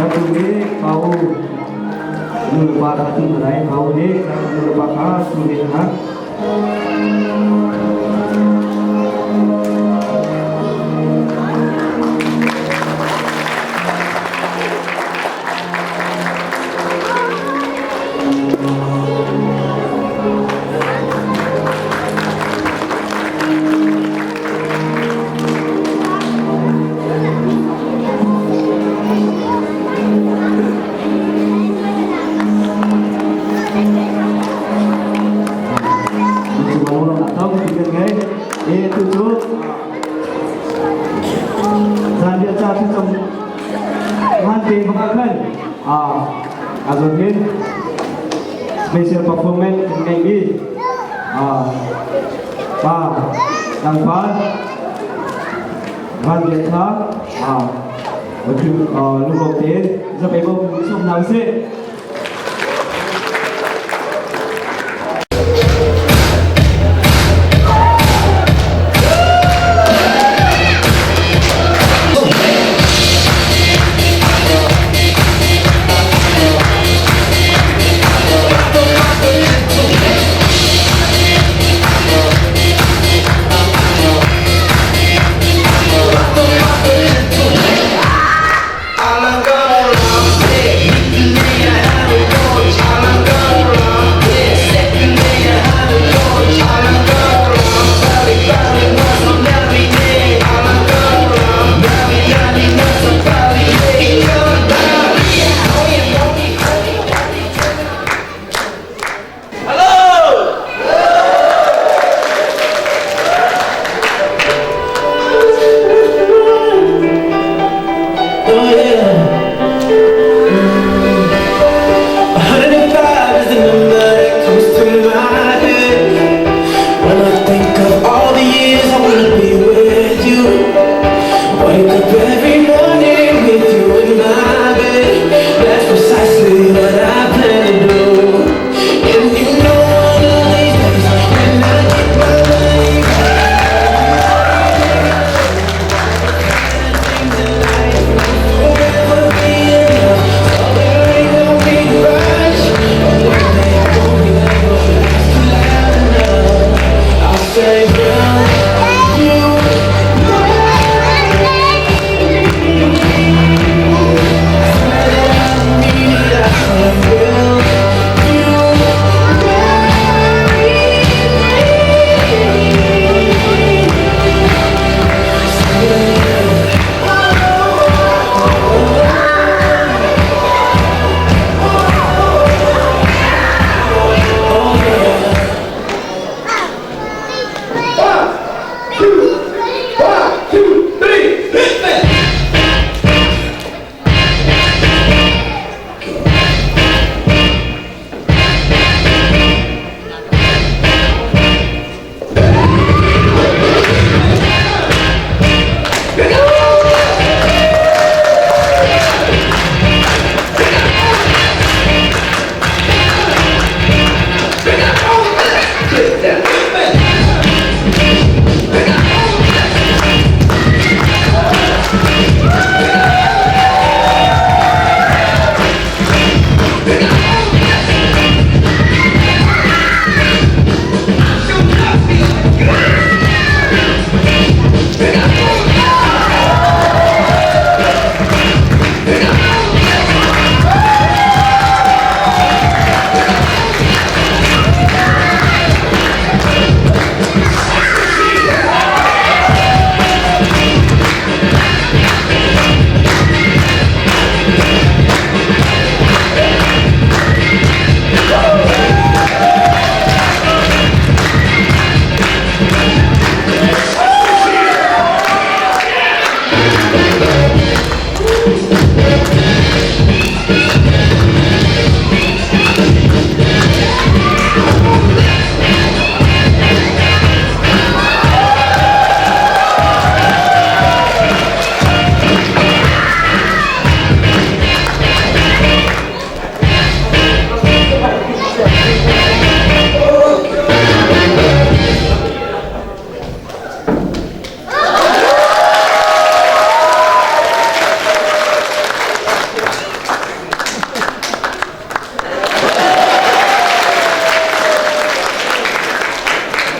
Atu ni pau nu le pa kha tu lai pau ni nu le pa kha tu ni na. Special performance kan ngei mi pa tlangval van lian kha lungrawk tein zapei bo sawm hna usih.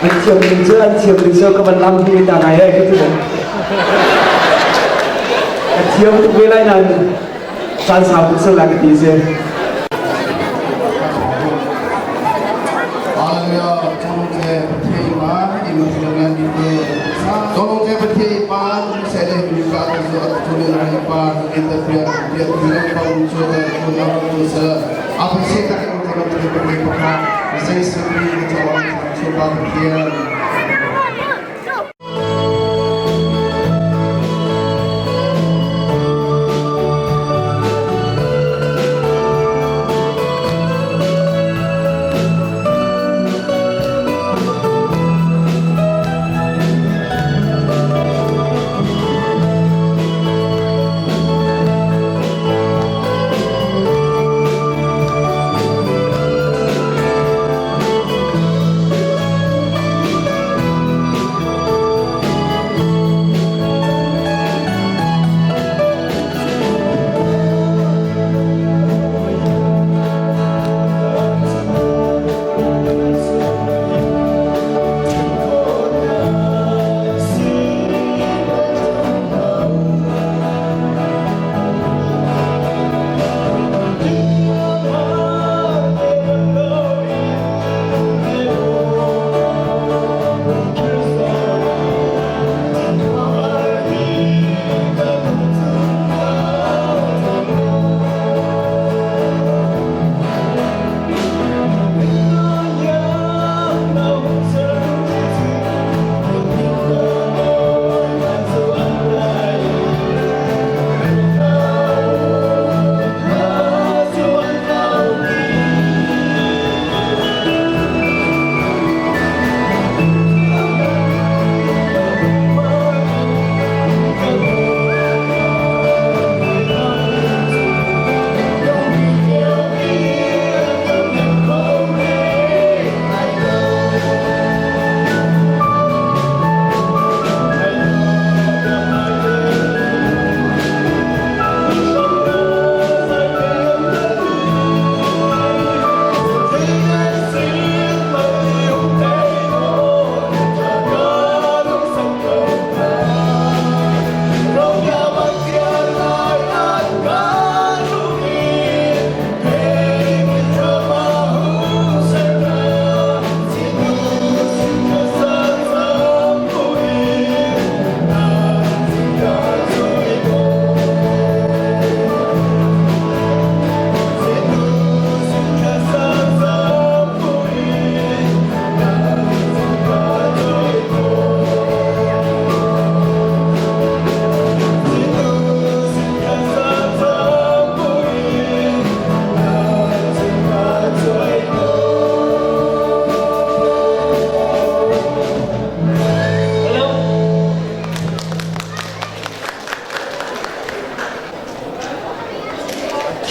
An thiam ning cu an thiam ning cu ka van lam hi ta ngai he ka ti a thiam tuk ve lai nain caan sau tuk sel lai ka ti si. Hallelujah. Tolong te Pathian ma i ma thilong yan bi te. Tolong te Pathian pa tu se le mi ka tu zo at tu le rai pa ni ta pia pia tu le pa u chu ta tu na tu sa. A pa se ta ko tolong te Pathian pa kha Jesu Christ ni tolong chu pa Pathian.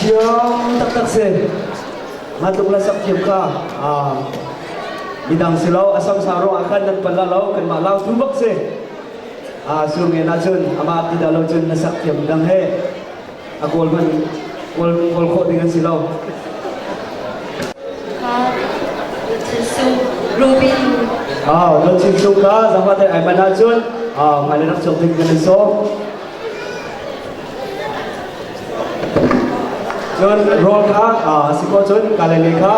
Thiam taktak si. Matluk la sak thiam kha midang si lo asam sa ro ah khan nan pal la lo kanmah lau tu bak si. Sur ngen ahcun amah ti dah lo cun na sak thiam dang he a kawl hman kawl kawl khawh ding an si lo. Ruby. Ah, don chin sung ka zangwa te ai man ahcun ah ngai le rak chuak ding kan so. Cun rawl kha si ko cun kalele kha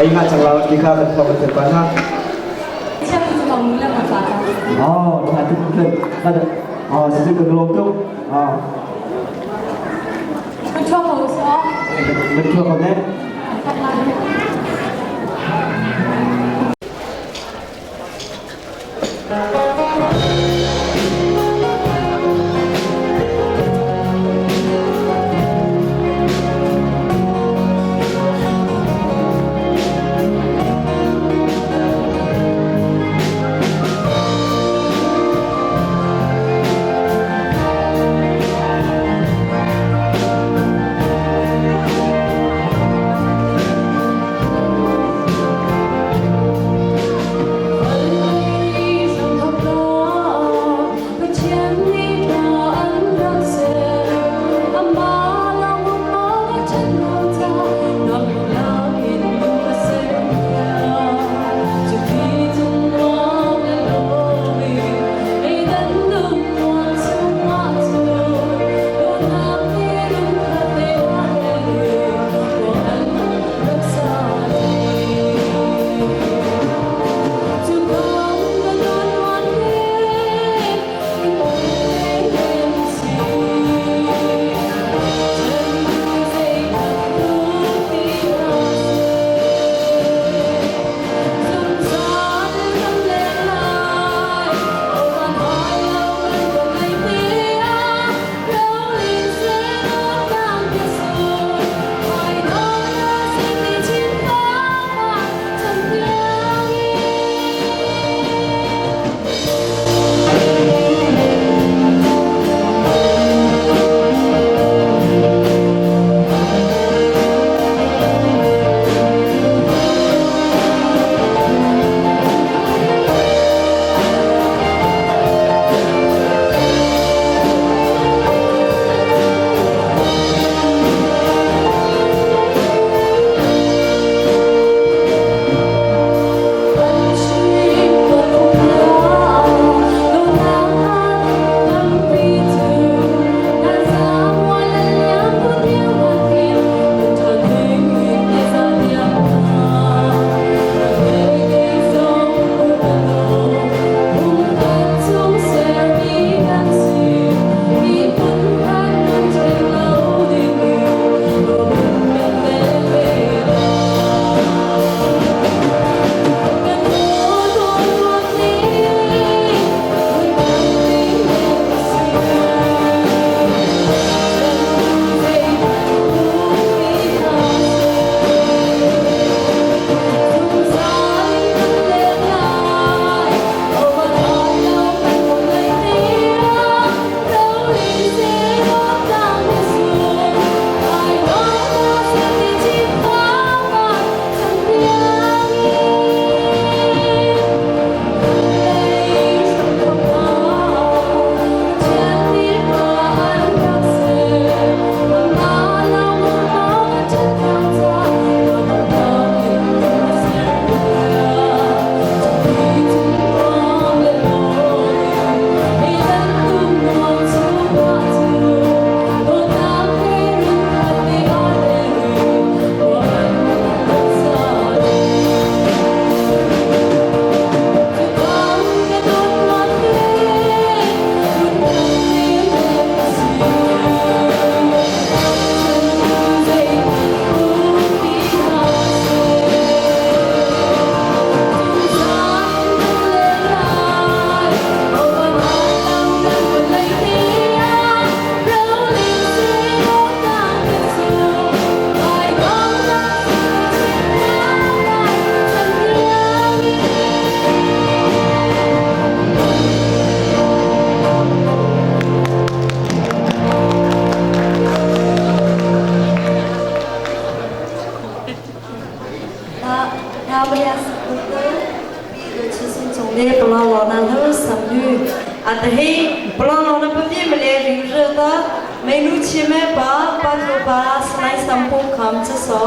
ei nga chang lao ti kha kan thok kan pa na. Oh, tha tu tu. Oh, si tu kan lom tu. Oh. Kan chuak ko so. Kan chuak ko ne. Tahi plong na papi male ring re ta menu chime pa pa tho pa sanai sampu kham cha so.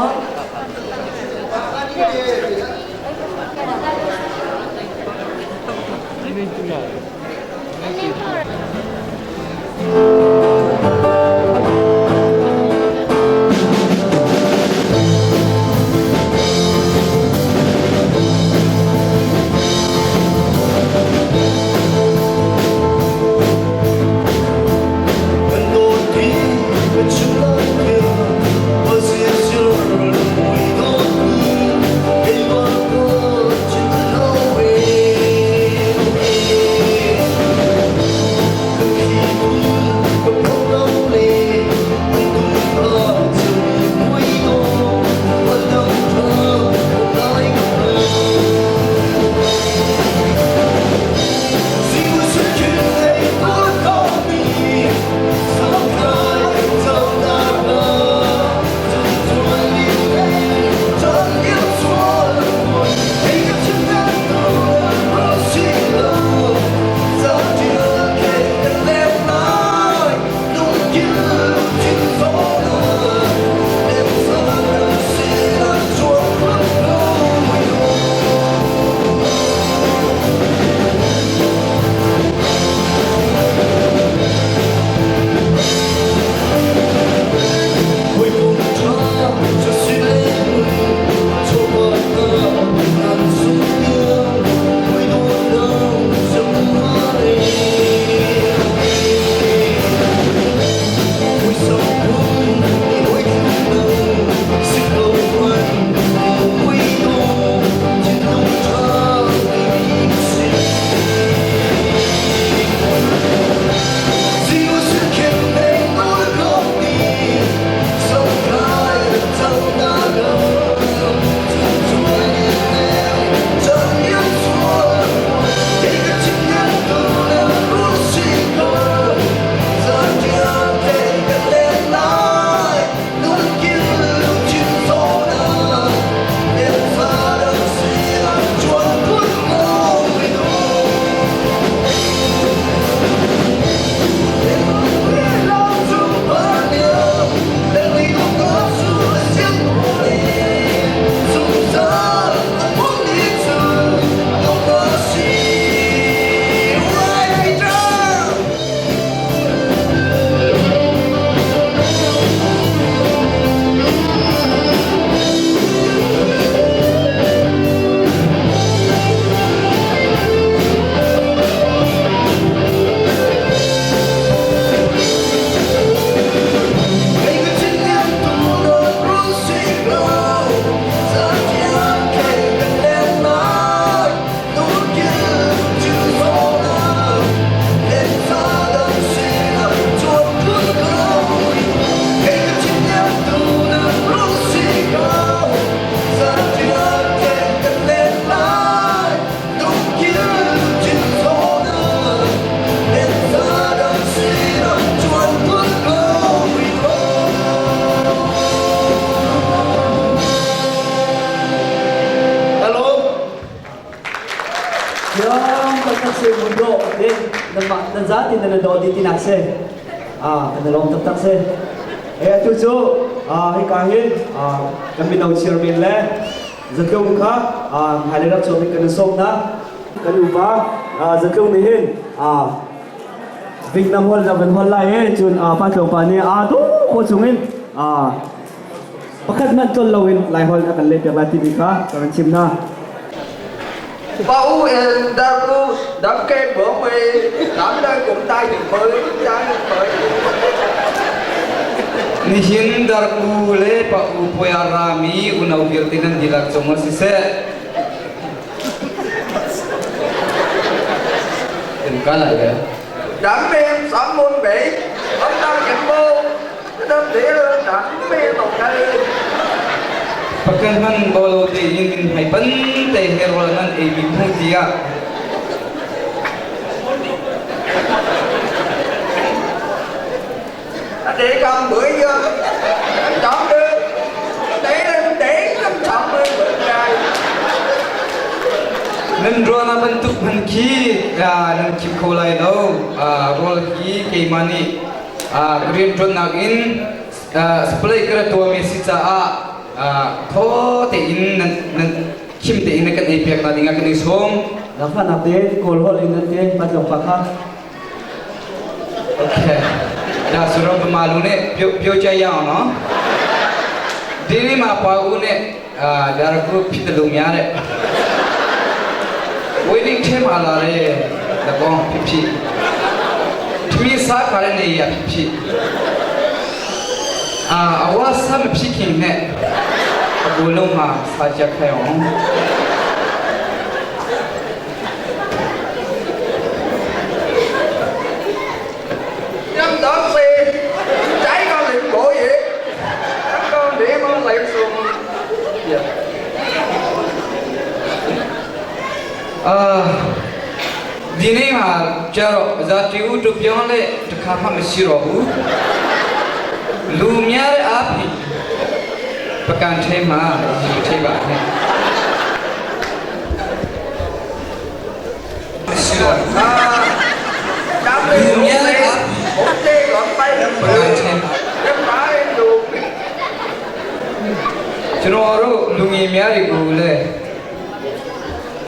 Vietnam hol na van hol lai e chun pa tlawng pa nih a du ko chungin pakhat man tol loin lai hol na kan le piak lai timi kha ka kan chim na. Ba u em đam u đam kem bữa mì đam đây cũng tay được mới tay được mới. Nihin darku le pa u poya rami unau vialte nan dilak cung siseh. Đừng có lại kìa. Đảng viên xã môn bị ông ta nhận vô đâm đĩa đảng viên tộc đây. Pagkan man bolo te yin min hai pan te herol nan e mi mu tia. Để con bữa giờ anh chọn được để lên để anh chọn bữa ra. Nan rona bentuk man ki Nan khim kho lai lo. Rawl hi keimah nih ka rianṭuannak in supply ka ra tuahmi a si caah thaw tein nan khim tein na kan ei piak hna dingah kan i sawm. Nangfahnak te Kawl holh in nan te patlong pa kha. Okay. ဒါဆိုတော့ဗမာလူနဲ့ပြောပြောကြရအောင်နော်ဒီနေ့မှာပါဦးနဲ့အာဒါရကုဖြစ်တယ်လို့များတဲ့ waiting ထဲမှာလာတဲ့လကောင်းဖြစ်ဖြစ်ထမင်းစားခါတဲ့နေရာဖြစ်ဖြစ်အာအဝါဆမဖြစ်ခင်နဲ့အကူလုံးမှာစားကြခိုင်းအောင် Năm đó xe trái con liền bộ vậy các con để mong lại xuống. အာဒီနေ့မှာကျတော့ဇာတိဥတုပြောင်းလဲတခါမှမရှိတော့ဘူးလူများတဲ့အားဖြင့်ပကံထဲမှာယူထိပါနဲ့မရှိတော့ဘူး À, đám လူ đi များတဲ့အား cũng chê gọn tay ပကံထဲမှာ em bá em luôn. ကျွန်တော်တို့လူငယ်များတွေကိုလည်း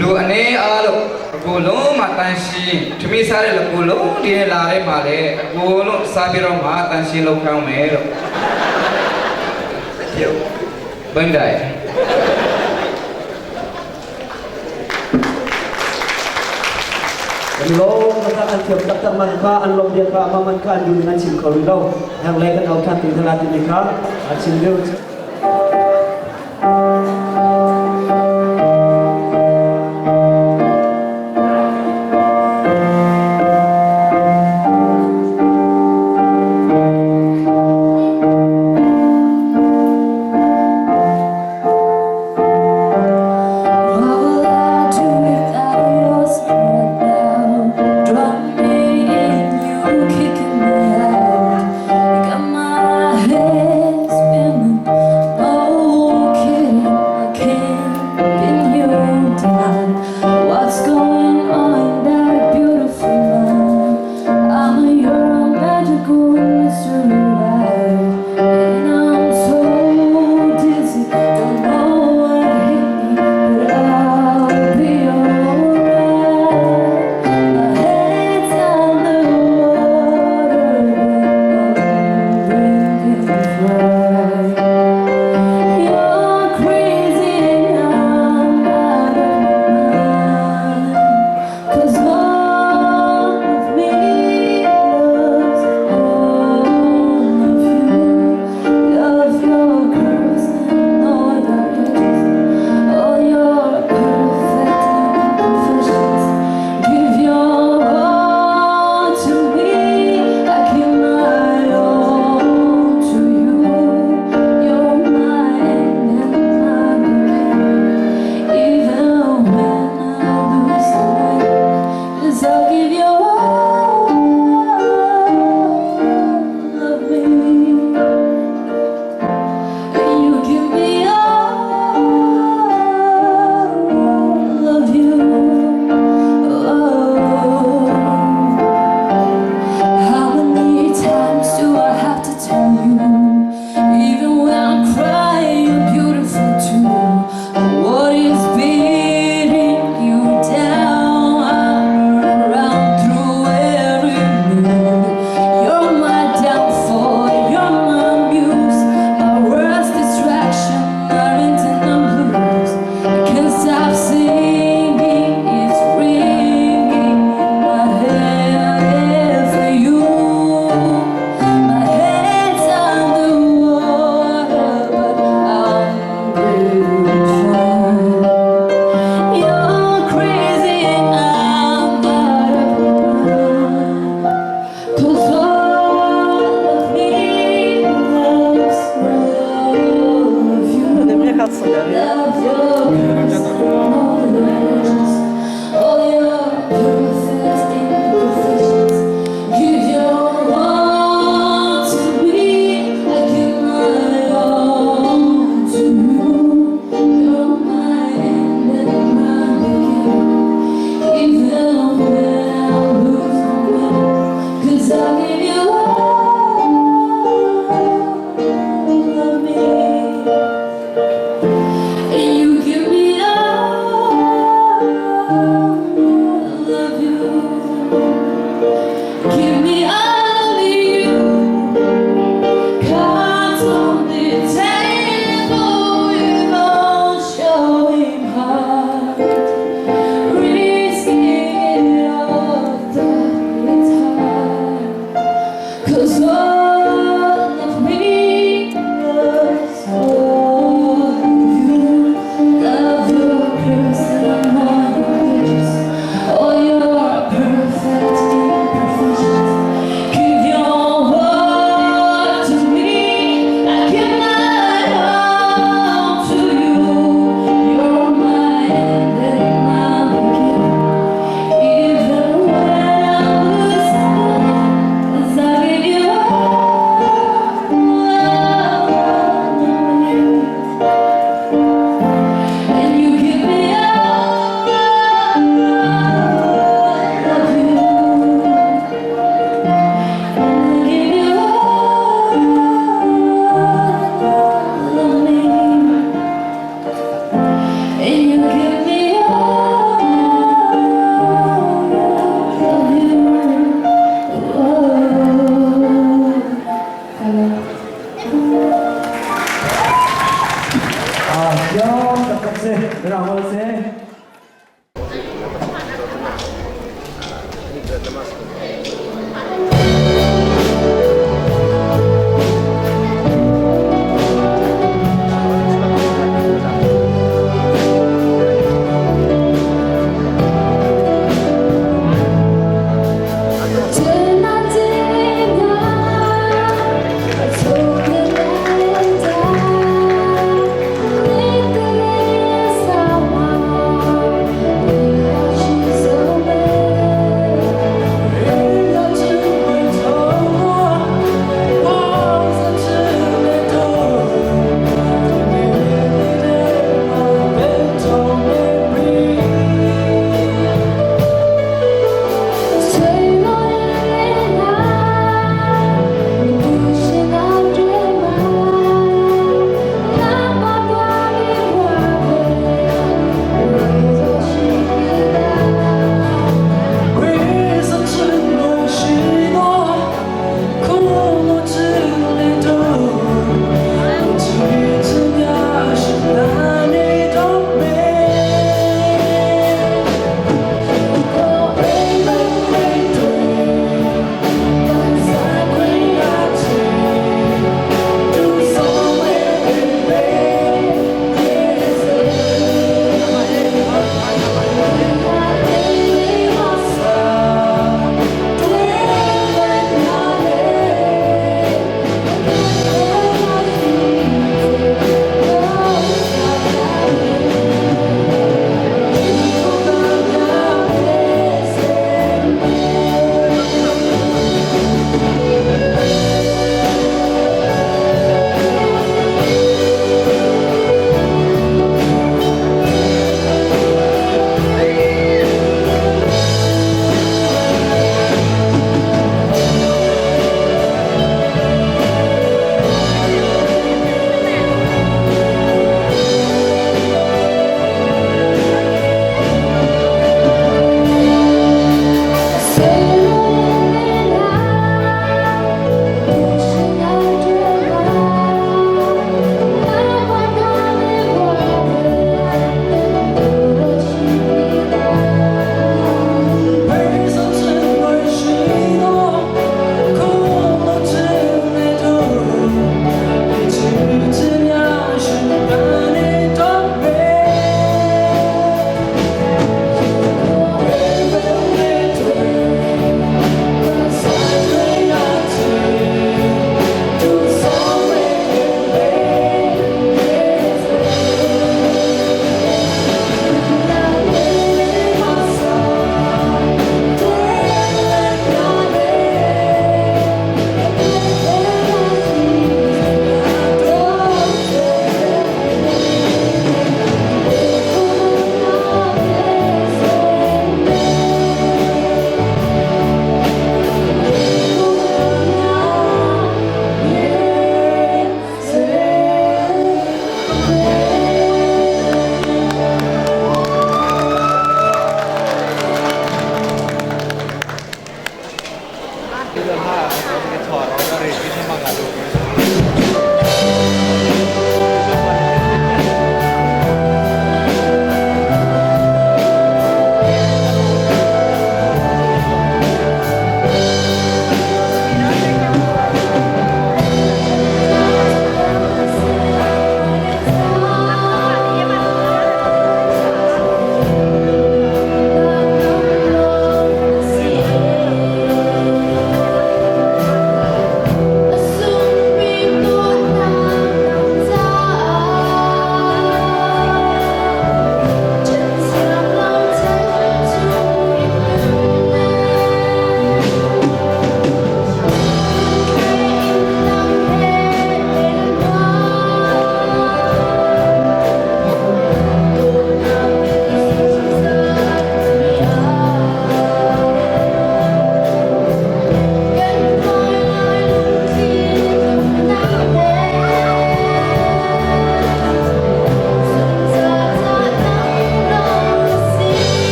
လူအနေအားလို့အကိုလုံးမှတန်ရှင်းထမင်းစားတဲ့လူကိုလုံးဒီနေ့လာတဲ့မှာလေအကိုလုံးစားပြီးတော့မှတန်ရှင်းလောက်ခေါင်းမယ်လို့ဘန်ဒိုင် Lo ka an thiam tak tak man kha an lom dia kha ma man kha an dun nan chim kho ri lo hang le kan au than tin thala tin ni kha a chim deu. What will I do without your spirit now? Draw me in, you kicking me out. You got my head spinning. No kidding, I can't pin you down. What's going on in that beautiful mind? I'm your magical mystery ride, and I'm so dizzy, don't know what hit me, but I'll be alright. My head's underwater, but I'm breathing fine. You're crazy and I'm out of my mind. 'Cause all of me loves all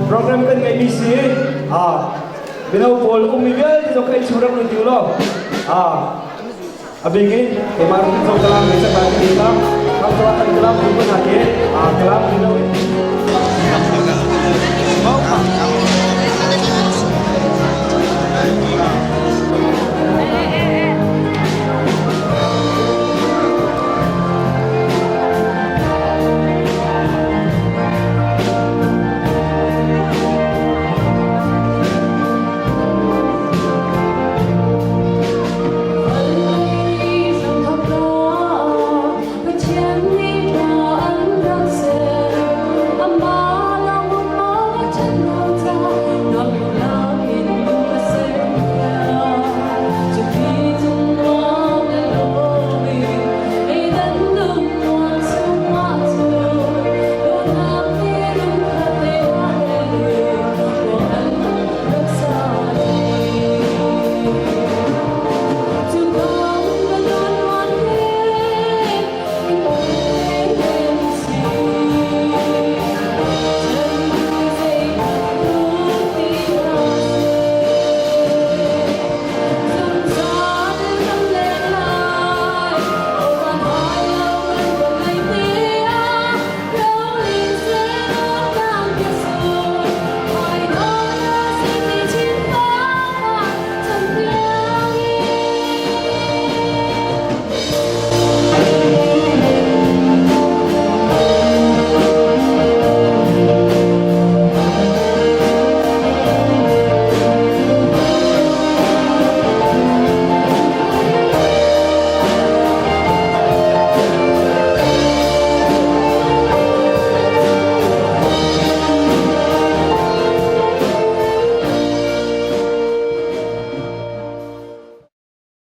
Program kan ngeimi si mino pawl ummi vialte zong kha i churam nu ti law a bingin keimah rum zo kalam me cak ti ka kam kalam kan kalam rum na ke kalam ni lo.